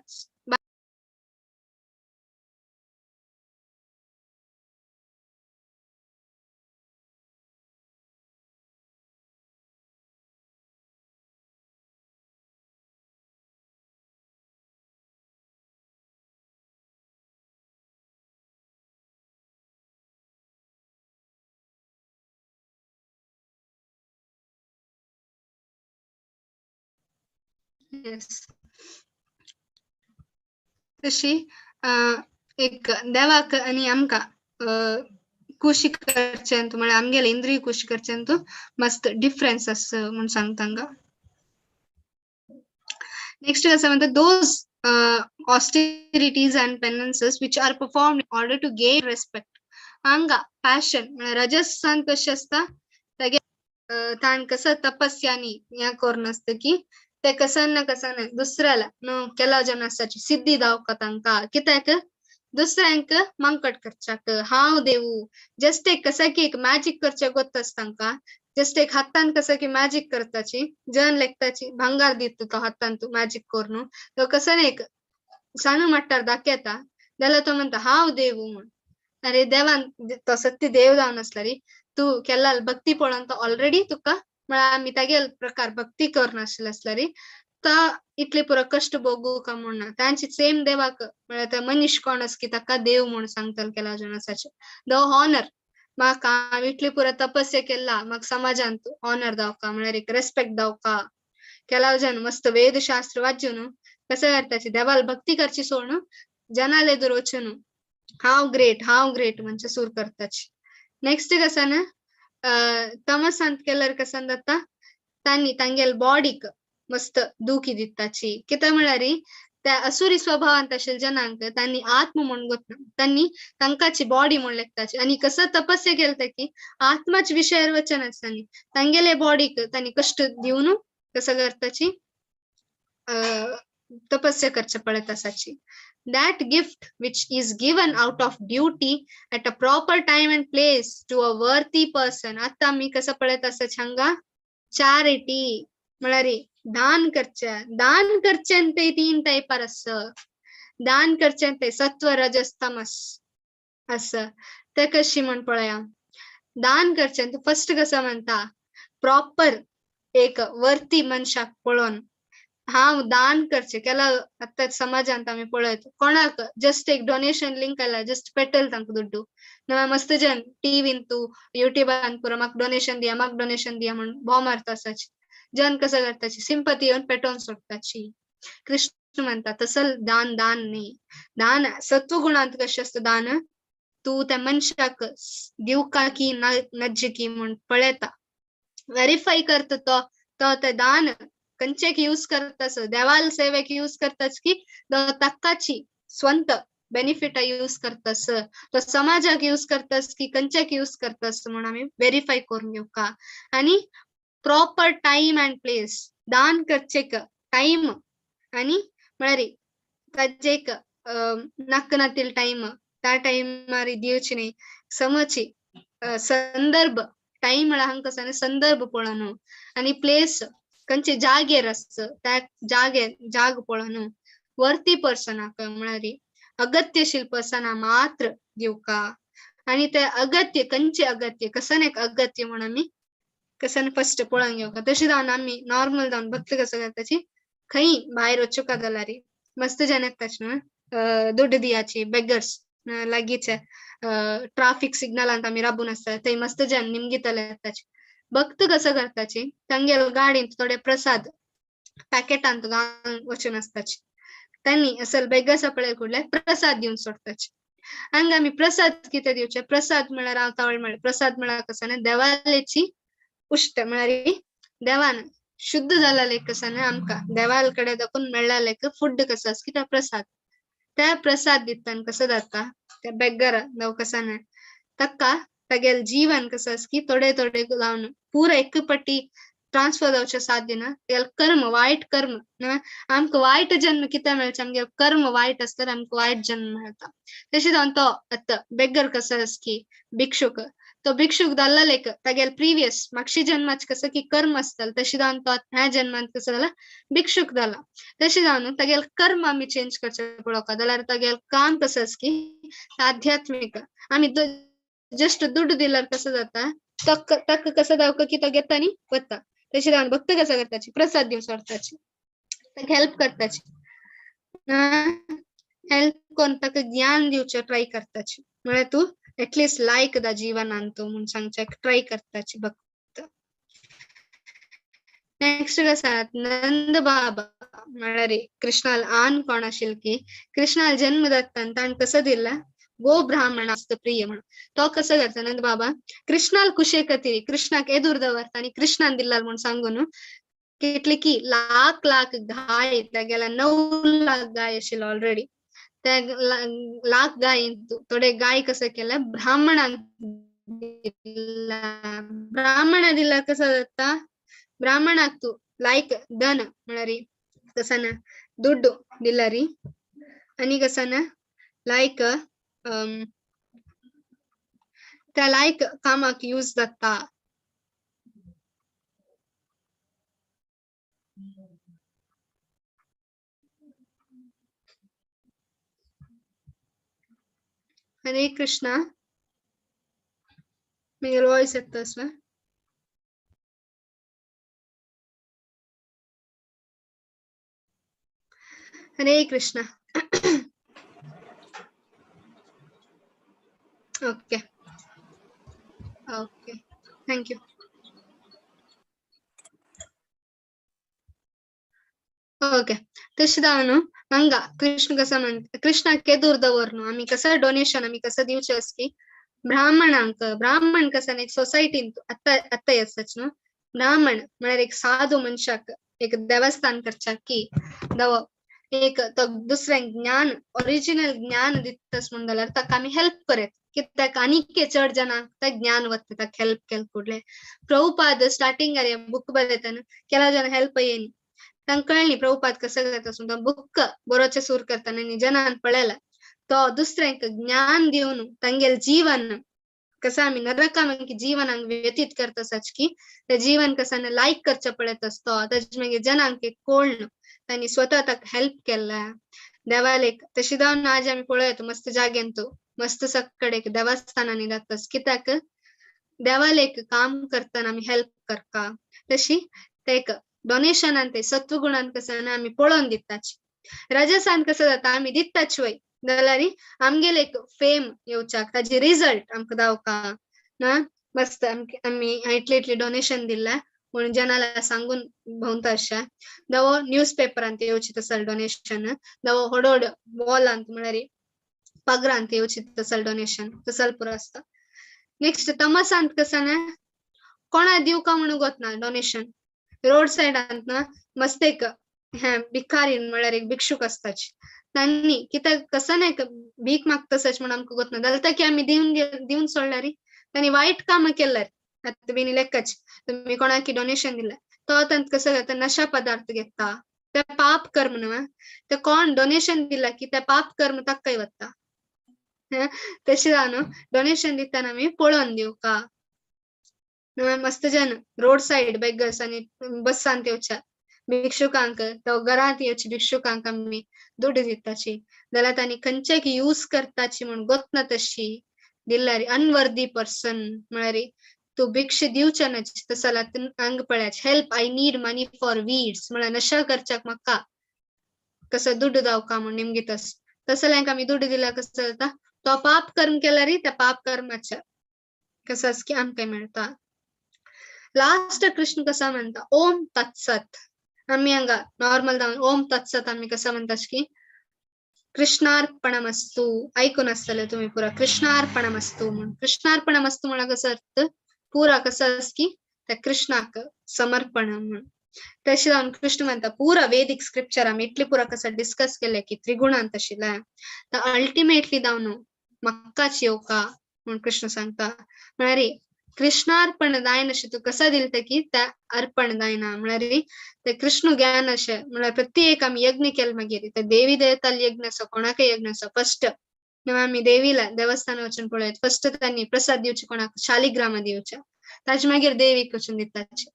[SPEAKER 1] येस, तशी एक देवाक आनी आमकां खुशी करचें, म्हळ्यार आमगेले इंद्रिय खुशी करचें मस्त डिफरन्स आसा म्हूण सांगता हांगा. नेक्स्ट कसं म्हणता, those austerities and penances which are performed in order to gain respect. हांगा पॅशन रजसान कशें आसता, तागे ताण कसं तपस्यानी हें करून आसता की ते कसन ना कसन दुसऱ्याला न्हू केला जन आसाची सिद्धी दावका तांकां, कित्याक दुसऱ्यांक मंकट करच्याक, हांव देवू. जस्ट एक कसं की एक मॅजीक करचे गोत आसता तांकां, जस्ट एक हातान कसं की मॅजीक करताची, जन लेखताची भांगार दिता तो हातान तूं मॅजीक करून, तो कसं एक साणू मट्टार दाखयता जाल्यार तो म्हणटा हांव देवू म्हूण. अरे देवान तो सत्य देव जावन आसल्यार तूं केला भक्ती पळोवन तो ऑलरेडी तुका, म्हळ्यार आमी तागेल प्रकार भक्ती करून आशिल्ले आसल्यार तो इतले पुरो कश्ट भोगू का म्हूण ना. तांची सेम देवाक म्हळ्यार ते मनीस कोण आसा की ताका देव म्हूण सांगतले केला जण आसाचे the honour. म्हाका हांव इतली पुरो तपस्या केला, म्हाका समाजांत ऑनर दावका, म्हळ्यार एक रेस्पेक्ट दावका. केला जन मस्त वेदशास्त्र वाचून कसं करताची देवाल भक्ती करची सोडून जनाले एదురు वचून हांव ग्रेट हांव ग्रेट म्हणजे सूर करताची. नेक्स्ट कसं ना तमसांत केल्यार कसं जाता, तांणी तांगेल बॉडीक मस्त दुखी दिताची. कित्याक म्हळ्यार त्या असुरी स्वभावांत आशिल्ल्या जनांक तांणी आत्म म्हूण गोतना, तांणी तांकांची बॉडी म्हूण लेखताची. आनी कसं तपस्या केलता की आत्माच विशयार वचन आसतानी तांगेले बॉडीक तांणी कश्ट दिवन कसं करताची तपस्या करचे पडत आसाची. That gift which is given out of duty at a proper time and place to a worthy person. आता आमी कसं पळयत आसाची हांगा चॅरिटी म्हळ्यार दान करचे, दान करचे ते तीन टायपार आसा. दान करचे ते सत्व रजस तमस आसा. ते कशी म्हण पळया, दान करचे फर्स्ट कसं म्हणता प्रॉपर एक वर्ती मनशाक पळोवन हांव दान करचे केला. आतां समाजांत आमी पळयत कोणाक जस्ट एक डोनेशन लिंक आयला, जस्ट पेटल तांकां दुड्डू ना, मस्त जन टीव्हीन तूं युट्यूबान पुरो म्हाका डोनेशन दिया म्हाका डोनेशन दिया म्हूण भोव मारता आसाची. जन कसं करताची सिंपती येवन पेटोवन सोडटाची. कृष्ण म्हणटा तसल दान दान न्ही, दान सत्वगुणांत कशें आसता दान, तूं त्या मनशाक दिवका की नज्ज की म्हूण पळयता, वेरीफाय करता तो तो ते दान खंयचेक यूज करतास, देवाल सेवेक यूज करतास की ताकाची स्वंत बेनिफिटा यूज करतास, तो समाजाक यूज करतास की खंयच्याक यूज करतास म्हूण आमी वेरीफाय करून घेवका. आनी प्रॉपर टायम अँड प्लेस, दान करचेक टायम आनी म्हळ्यार ताजे एक नाका नातील टायम त्या टायमार दिवची न्ही, समची संदर्भ टायम म्हळ्यार हांगा कसं संदर्भ पळोवन आनी प्लेस खंयचे जागेर आसता त्या जागेर जाग पळोवन वर्ती पर्सनाक म्हळ्यार अगत्यशील पर्सना मात्र दिवका. आनी ते अगत्य खंयचे अगत्य कसन एक अगत्य म्हूण आमी कसन फर्स्ट पळोवन घेवका. तशें जावन आमी नॉर्मल जावन भक्त कसं करताची खंय भायर वचूका जाल्यार मस्त जन येताची न्हू दुड्ड दियाची बेगर्स लागींचे ट्राफीक सिग्नलांत आमी राबून आसता थंय मस्त जन निमगितले येताची. भक्त कसं करताची तांगेल गाडींत थोडे प्रसाद पॅकेटांत घालून वचून आसताची, तांणी असल बेगर्स पळय कुडले प्रसाद दिवन सोडटाची. हांगा आमी प्रसाद कितें दिवचे, प्रसाद म्हळ्यार हांव तावळ म्हळ्यार प्रसाद म्हळ्यार कसं न्हू देवालेची उश्ट म्हळ्यार देवान शुद्ध जालें कसं न्हू आमकां देवाल कडेन दाखोवन मेळ्ळें फूड कसो आसा की त्या प्रसाद, त्या प्रसाद दितान कसं जाता त्या बेगरा जावं कसं न्हू ताका तागेल जीवन कसं आसा की थोडे थोडे जावन पुरा एक पट्टी ट्रान्सफर जावचें साध्य ना. तागेलें कर्म वायट कर्म आमकां वायट जन्म कित्याक मेळचें, आमगेलें कर्म वायट आसल्यार आमकां वायट जन्म मेळटा. तशें जावन तो आतां बेगर कसो आसा की भिक्षूक, तो भिक्षूक जाल्लो एक तागेले प्रिवियस मागशी जन्माचे कसं की कर्म आसतालें तशें जावन तो ह्या जन्मांत कसो जाला भिक्षूक जाला. तशें जावन तागेलें कर्म आमी चेंज करचें पळोवका जाल्यार तागेलें काम कसं आसा की आध्यात्मीक. आमी जस्ट दुड्ड दिल्यार कसं जाता ताका कसं जावका की तो घेता आनी वता. तशें जावन भक्त कसं करताची प्रसाद दिवन सोडटाची, ताका हेल्प करताची, हेल्प करून ताका ज्ञान दिवचें ट्राय करताची, म्हळ्यार तूं एटलिस्ट लायक दा जीवनान तूं म्हूण सांगचें ट्राय करताची भक्त. नेक्स्ट कसा नंद बाबा म्हळ्यार कृष्णाल आन कोण आशिल्लो की कृष्णाल जन्म जाता ताण कसो दिला गो ब्राह्मणास्त प्रिय म्हणून. तो कसो करता नंद बाबा कृष्णाल कुशे खातीर कृष्णाक एदूर दवरता आनी कृष्णान दिल्ला म्हणून सांगून कितले की लाख लाख गाय तागेला 9 लाख गाय आशिल्लो ऑलरेडी. त्या लाख गाय थोडे गाय कसं केलं ब्राह्मणांक दिला. ब्राह्मणा दिला कसं जाता ब्राह्मणाक तू लायक धन म्हळ्यार कसं ना दुड्डू दिला री आनी कसं ना लायक त्या लायक कामाक यूज जाता. हरे कृष्णा. मेरे वॉइस येता आसला. Hare Krishna. Okay okay thank you. Okay तशें जावन न्हू हांगा कृष्ण कसो म्हणटा कृष्णाक केदूर दवर न्हू आमी कसं डोनेशन आमी कसं दिवचें आसा की ब्राह्मणांक. ब्राह्मण कसं एक सोसायटीन आत्तां आत्तां येताच न्हू ब्राह्मण म्हळ्यार एक साधू मनशाक एक देवस्थान करच्याक की दव एक तो दुसऱ्यांक ज्ञान ओरिजिनल ज्ञान दितस म्हणून जाल्यार ताका आमी हेल्प करत कित्याक आनीक चड जाणांक तें ज्ञान वता ताका हेल्प केल कुडले. प्रभुपाद स्टार्टिंगार बुक बरयतना केला जाण हेल्प येयनी तांकां कळ्ळी प्रभुपाद कसो करता सुद्दां बुक बरोवचें सुरू करतना आनी जनान पळयला तो दुसऱ्यांक ज्ञान दिवन तांगेलें जीवन कसं आमी नरकांक जीवनाक व्यतीत करता आसाच की ते जीवन कसं लायक करचें पळयत आसतो ताजे मागीर जनांक एक कोण तांणी स्वता ताका हेल्प केला देवालेक. तशें जावन आज आमी पळयत मस्त जाग्यान तूं मस्त सगळे देवस्थानांनी जातास कित्याक देवालेक काम करतना आमी हेल्प करता. तशी ते एक डोनेशनान ते सत्वगुणान कसं आमी पळोवन दिताच. रजसान कसं जाता आमी दिताच वय जाल्यार आमगेले एक फेम येवच्याक ताजे रिजल्ट आमकां दावका ना मस्त आमी इतले इतले डोनेशन दिला म्हणून जनाला सांगून भोंवता अशा दवो न्यूज पेपरांत येवची तसल डोनेशन दवो व्हड व्हड वॉलांत म्हळ्यार पगरांत येवची तसल डोनेशन तसल पुरो आसता. नेक्स्ट तमसांत कसं ना कोणा दिवका म्हणून गोतना डोनेशन रोड सायडांत ना मस्त एक भिकारी म्हळ्यार एक भिक्षूक आसताच तांणी कित्याक कसं नाही भीक मागतसच म्हणून आमकां गोतना जाल्यार की आमी दिवन दिवन सोडल्यार तांणी वायट कामां केल्यार आतां बीन लेखच तुमी कोणाक डोनेशन दिलें तो तांकां कसं जाता नशा पदार्थ घेता ते पाप कर्म न्हू ते कोण डोनेशन दिला की ते पाप कर्म ताकाय वता. तशें जावन डोनेशन दितना आमी पळोवन दिवका. मस्त जन रोड सायड बेगर्स आनी बसांत येवच्या भिक्षुकांक तो घरांत येवची भिक्षुकांक आमी दुड्ड दिताची जाल्यार तांणी खंयचे यूज करताची म्हूण गोतना तशी दिल्यार अनवर्दी पर्सन म्हळ्यार तूं भिक्षा दिवचे न्हय तसो जाल्यार हांग पळयात help I need money for weeds म्हळ्यार नशा करच्याक म्हाका कसो दुड्ड दावका म्हूण निमगीत आस तसो जाल्यार आमी दुड्ड दिल्यार कसो जाता तो पाप कर्म केल्यार त्या पाप कर्माच्या कसो आसा की आमकां मेळटा. लास्ट कृष्ण कसा म्हणता ओम तत्सत. आमी हांगा नॉर्मल जावन ओम तत्सत आमी कसं म्हणटा की कृष्णार्पणमस्तु ऐकून आसतले तुमी पुरा कृष्णार्पणमस्तु म्हणून. कृष्णार्पणमस्तु म्हळ्यार कसो अर्थ पुरा कसो आसा की त्या कृष्णाक समर्पण म्हणून. तशें जावन कृष्ण म्हणता पुरा वेदीक स्क्रिप्चर आमी इतले पुरा कसं डिस्कस केले की त्रिगुणांत आशिल्ले तर अल्टिमेटली जावन म्हाकाच येवका म्हणून कृष्ण सांगता. म्हळ्यार कृष्णार्पण जायना तूं कसं दिलता की त्या अर्पण जायना म्हळ्यार ते कृष्ण ज्ञान अशें म्हळ्यार प्रत्येक आमी यज्ञ केले मागीर ते देवी देवताल यज्ञ आसा कोणाकय यज्ञ आसा फर्स्ट आमी देवीला देवस्थान वचून पळयत फर्स्ट तांणी प्रसाद दिवचे कोणाक शालिग्रामा दिवचे ताजे मागीर देवीक वचून दिताचे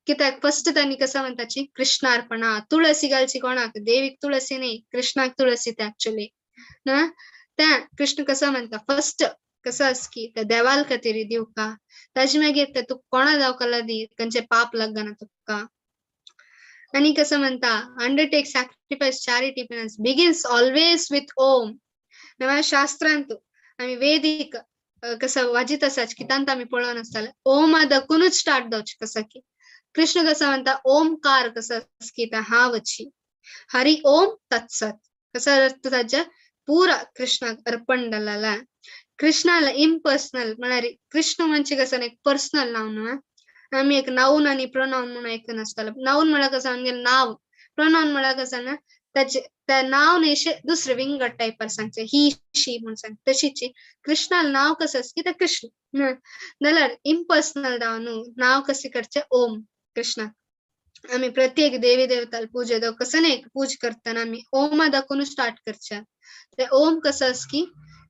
[SPEAKER 1] कित्याक फर्स्ट तांणी कसं म्हणटाची कृष्णार्पणा. तुळसी घालची कोणाक देवीक तुळसी न्ही कृष्णाक तुळसी ते एक्चुअली ना त्या कृष्ण कसं म्हणटा फर्स्ट कसं आसा की त्या देवाल खातीर दिवका ताजे मागीर ते तूं कोणा जावकाला दी खंयचे पाप लागना तुका. आनी कसं म्हणटा undertake sacrifice charity penance begins always with Om. नव्या शास्त्रांत आमी वेदीक कसं वाजीत आसाच की तांत आमी पळोवन आसताले ओम आदकुनूच स्टार्ट जावचें कसं की कृष्ण कसं म्हणता ओमकार कसं की हावची हरि ओम तत्सत कसं अर्थ ताच्या पुरा कृष्णाक अर्पण दलाला. कृष्णाला इम्पर्सनल म्हळ्यार कृष्ण म्हणजे कसं एक पर्सनल नाव न्हू, आमी एक नाऊन आणि प्रोनाऊन म्हणून एक नासतालो. नाऊन म्हळ्यार कसं आमगेलें नाव, प्रोनाऊन म्हळ्यार कसं ना ताचे त्या नाव न्ही दुसरे विंगड टायपार सांगचे ही शी म्हणून सांग. तशीच कृष्णाला नाव कसं की ते कृष्ण जाल्यार इम्पर्सनल नाव न्हू, नाव कशें करचें ओम कृष्णाक. आमी प्रत्येक देवी देवताल पूजे कसं न्ही पूज करतना आमी ओमा दाखोवन स्टार्ट करचे. ते ओम कसं की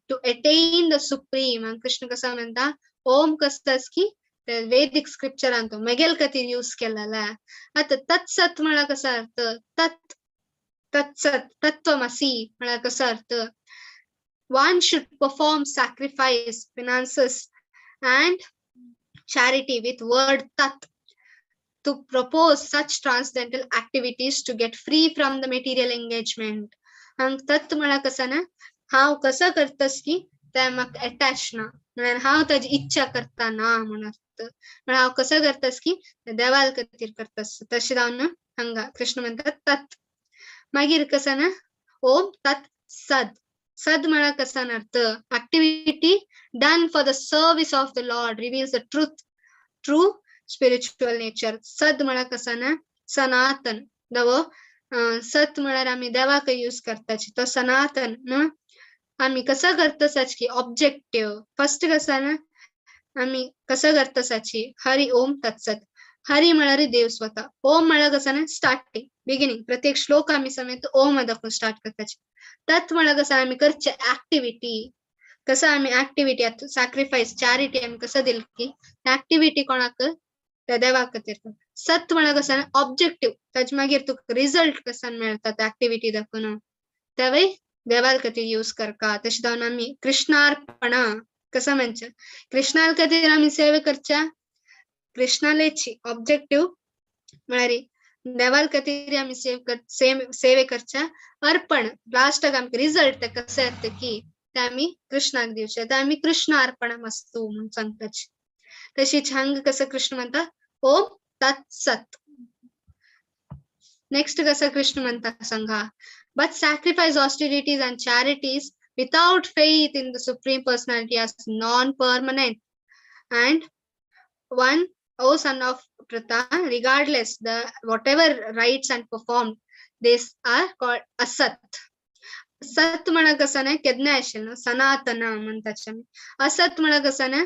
[SPEAKER 1] to attain the supreme. Krishna कसं म्हणता ओम कसं की ते वेदिक स्क्रिप्चरान तो मेगेल खातीर यूज केलेला. आतां तत्सत म्हळ्यार कसो अर्थ, तत् तत्सत तत्वमसी म्हळ्यार कसो अर्थ, one should perform sacrifice, finances and charity with word tat to propose such transcendental activities to get free from the material engagement. हांग तत् म्हळ्यार कसं ना हांव कसं करतस की ते म्हाका अटॅच ना, म्हळ्यार हांव ताजी इच्छा करता ना म्हूण अर्थ. म्हळ्यार हांव कसं करतस की देवाल खातीर करतस. तशें जावन हांगा कृष्ण म्हणटा तत्. मागीर कसं ना ओम तत् सद. सद म्हळ्यार कसं अर्थ activity done for the service of the lord reveals the truth, true spiritual nature. सद म्हळ्यार कसं ना सनातन दवो. सत म्हळ्यार आमी देवाक यूज करताची तो सनातन न्हू. आमी कसं करतसाच की ऑब्जेक्टिव्ह फर्स्ट कसं ना आमी कसं करतसाची हरि ओम तत्सत. हरि म्हळ्यार देव स्वतः, ओम म्हळ्यार कसं ना स्टार्टिंग बिगिनींग. प्रत्येक श्लोक आमी समेत ओम दाखोवन स्टार्ट करताची. तत् म्हळ्यार कसं आमी करचे ऍक्टिव्हिटी, कसं आमी ऍक्टिव्हिटी सॅक्रिफायस चॅरिटी आमी कसं दिल की ऍक्टिव्हिटी कोणाक त्या देवा खातीर. सत म्हळ्यार कसं ऑब्जेक्टिव्ह ताजे मागीर तुका रिजल्ट कसान मेळटा त्या ऍक्टिव्हिटी दाखोवन तेवय देवाल खातीर यूज करका. तशें जावन आमी कृष्णार्पणा कसं म्हणचे कृष्णा खातीर आमी सेवे करच्या. कृष्णालेची ऑब्जेक्टिव्ह म्हळ्यार देवाल खातीर आमी सेवे करच्या. अर्पण लास्टाक आमकां रिजल्ट ते कशें येता की ते आमी कृष्णाक दिवचे, ते आमी कृष्ण अर्पणमस्तु म्हणून सांगताची. तशीच हांगा कसं कृष्ण म्हणता ओम तत्सत. नेक्स्ट कसं कृष्ण म्हणता सांगा, but sacrifice austerities and charities without faith in the supreme personality as non-permanent and one, O son of Pritha, regardless the whatever rites and performed, these are called asat. सत म्हळ्यार कसं ना केन्ना आशिल्लें सनातन म्हणटाचे आमी. असत म्हळ्यार कसं ना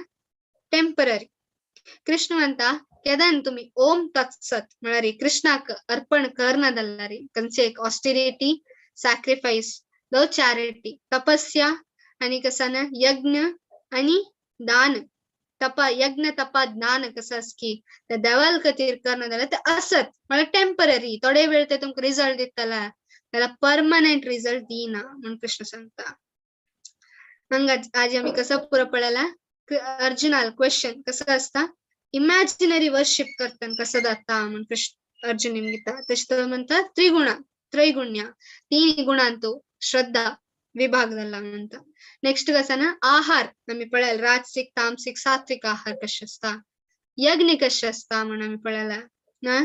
[SPEAKER 1] टेम्पररी. कृष्ण म्हणता केदान तुम्ही ओम तत्सत म्हळ्यार कृष्णाक अर्पण करना जाल्यार खंयचे एक ऑस्टिरिटी, सॅक्रिफायस, the charity, तपस्या आणि कसं ना यज्ञ आणि दान, तपा यज्ञ तपा ज्ञान कसं की ते देवाल खातीर करना जाल्यार ते असत म्हळ्यार टेम्पररी, थोडे वेळ ते तुमकां रिजल्ट दितला त्याला परमनंट रिजल्ट दिना म्हणून कृष्ण सांगता. हांगा आज आमी कसं पुरो पळयला अर्जुनाल क्वेश्चन कसं असता इमॅजिनरी वर्शिप करताना कसं जाता म्हणून कृष्ण अर्जुन निमगिता. तशें तो म्हणटा त्रिगुणा त्रैगुण्य तीन गुणांतो श्रद्धा विभाग जाला म्हणटा. नेक्स्ट कसं ना आहार आमी पळयला राजसिक तामसिक सात्विक आहार कशें आसता, यज्ञ कशें आसता म्हणून आमी पळयला ना.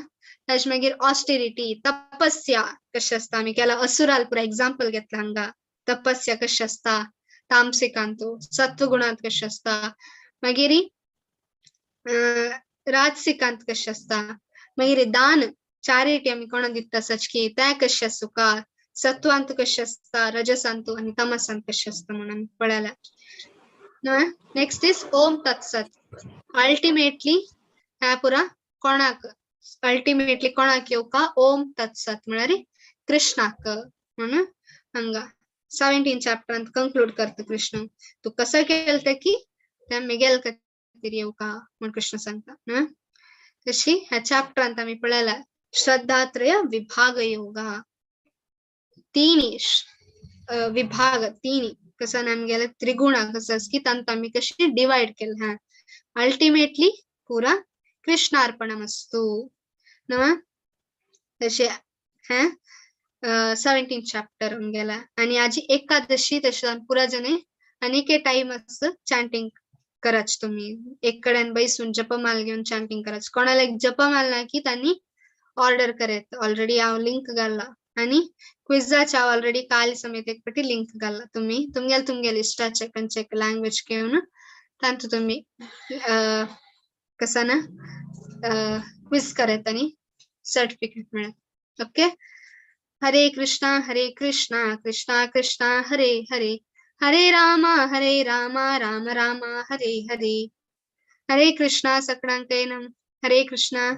[SPEAKER 1] ताजे मागीर ऑस्टिरिटी तपस्या कशें आसता आमी केला असुराल पुरा एग्जाम्पल घेतला हांगा. तपस्या कशें आसता तामसिकांतो, सत्वगुणांत कशें आसता, मागीर राजसिकांत कशें आसता, मागीर दान चॅरिटी आमी कोणाक दिता सचकी तें कशें आसूका, सत्वांत कशें आसता, रजसांत आनी तमसांत कशें आसता म्हणून आमी पळयला. नेक्स्ट is ओम तत्सत. अल्टिमेटली ह्या पुरा कोणाक अल्टिमेटली कोणाक येवका ओम तत्सत म्हळ्यार कृष्णाक म्हणून हांगा 17 चॅप्टरांत कंक्लूड करता कृष्ण. तूं कसं केलं ते की त्या मेगेल खातीर येवका म्हण कृष्ण सांगता. तशी ह्या चॅप्टरांत आमी पळयला श्रद्धात्रय विभाग योगा, तिनी विभाग तिनी कसं आमगेले त्रिगुणा कसं की तांकां आमी कशी डिवायड केले हा. अल्टिमेटली पुरा कृष्णार्पणमस्तु ना. तशें हें 17 चॅप्टर आमगेला. आनी आजी एकादशी तशें पुरा जने आनी एक टायम आसा चॅन्टिंग कराच तुम्ही एक कडेन बैसून जपमाल घेवन चॅन्टिंग कराच. कोणाला एक जपमाल ना की त्यांनी ऑर्डर करत, ऑलरेडी हांव लिंक घाल्ला आनी क्विजाचे हांव ऑलरेडी काल समेत एक पटी लिंक घाल्ला. तुम्ही तुमगेले तुमगेले इश्टाचे खंयचे लँग्वेज घेवन तांतू तुम्ही कसा ना क्विज करत आनी सर्टिफिकेट मेळत. ओके. हरे कृष्णा हरे कृष्णा कृष्णा कृष्णा हरे हरे, हरे रामा हरे रामा राम रामा हरे हरे. हरे कृष्णा सकळांक नम. हरे कृष्णा.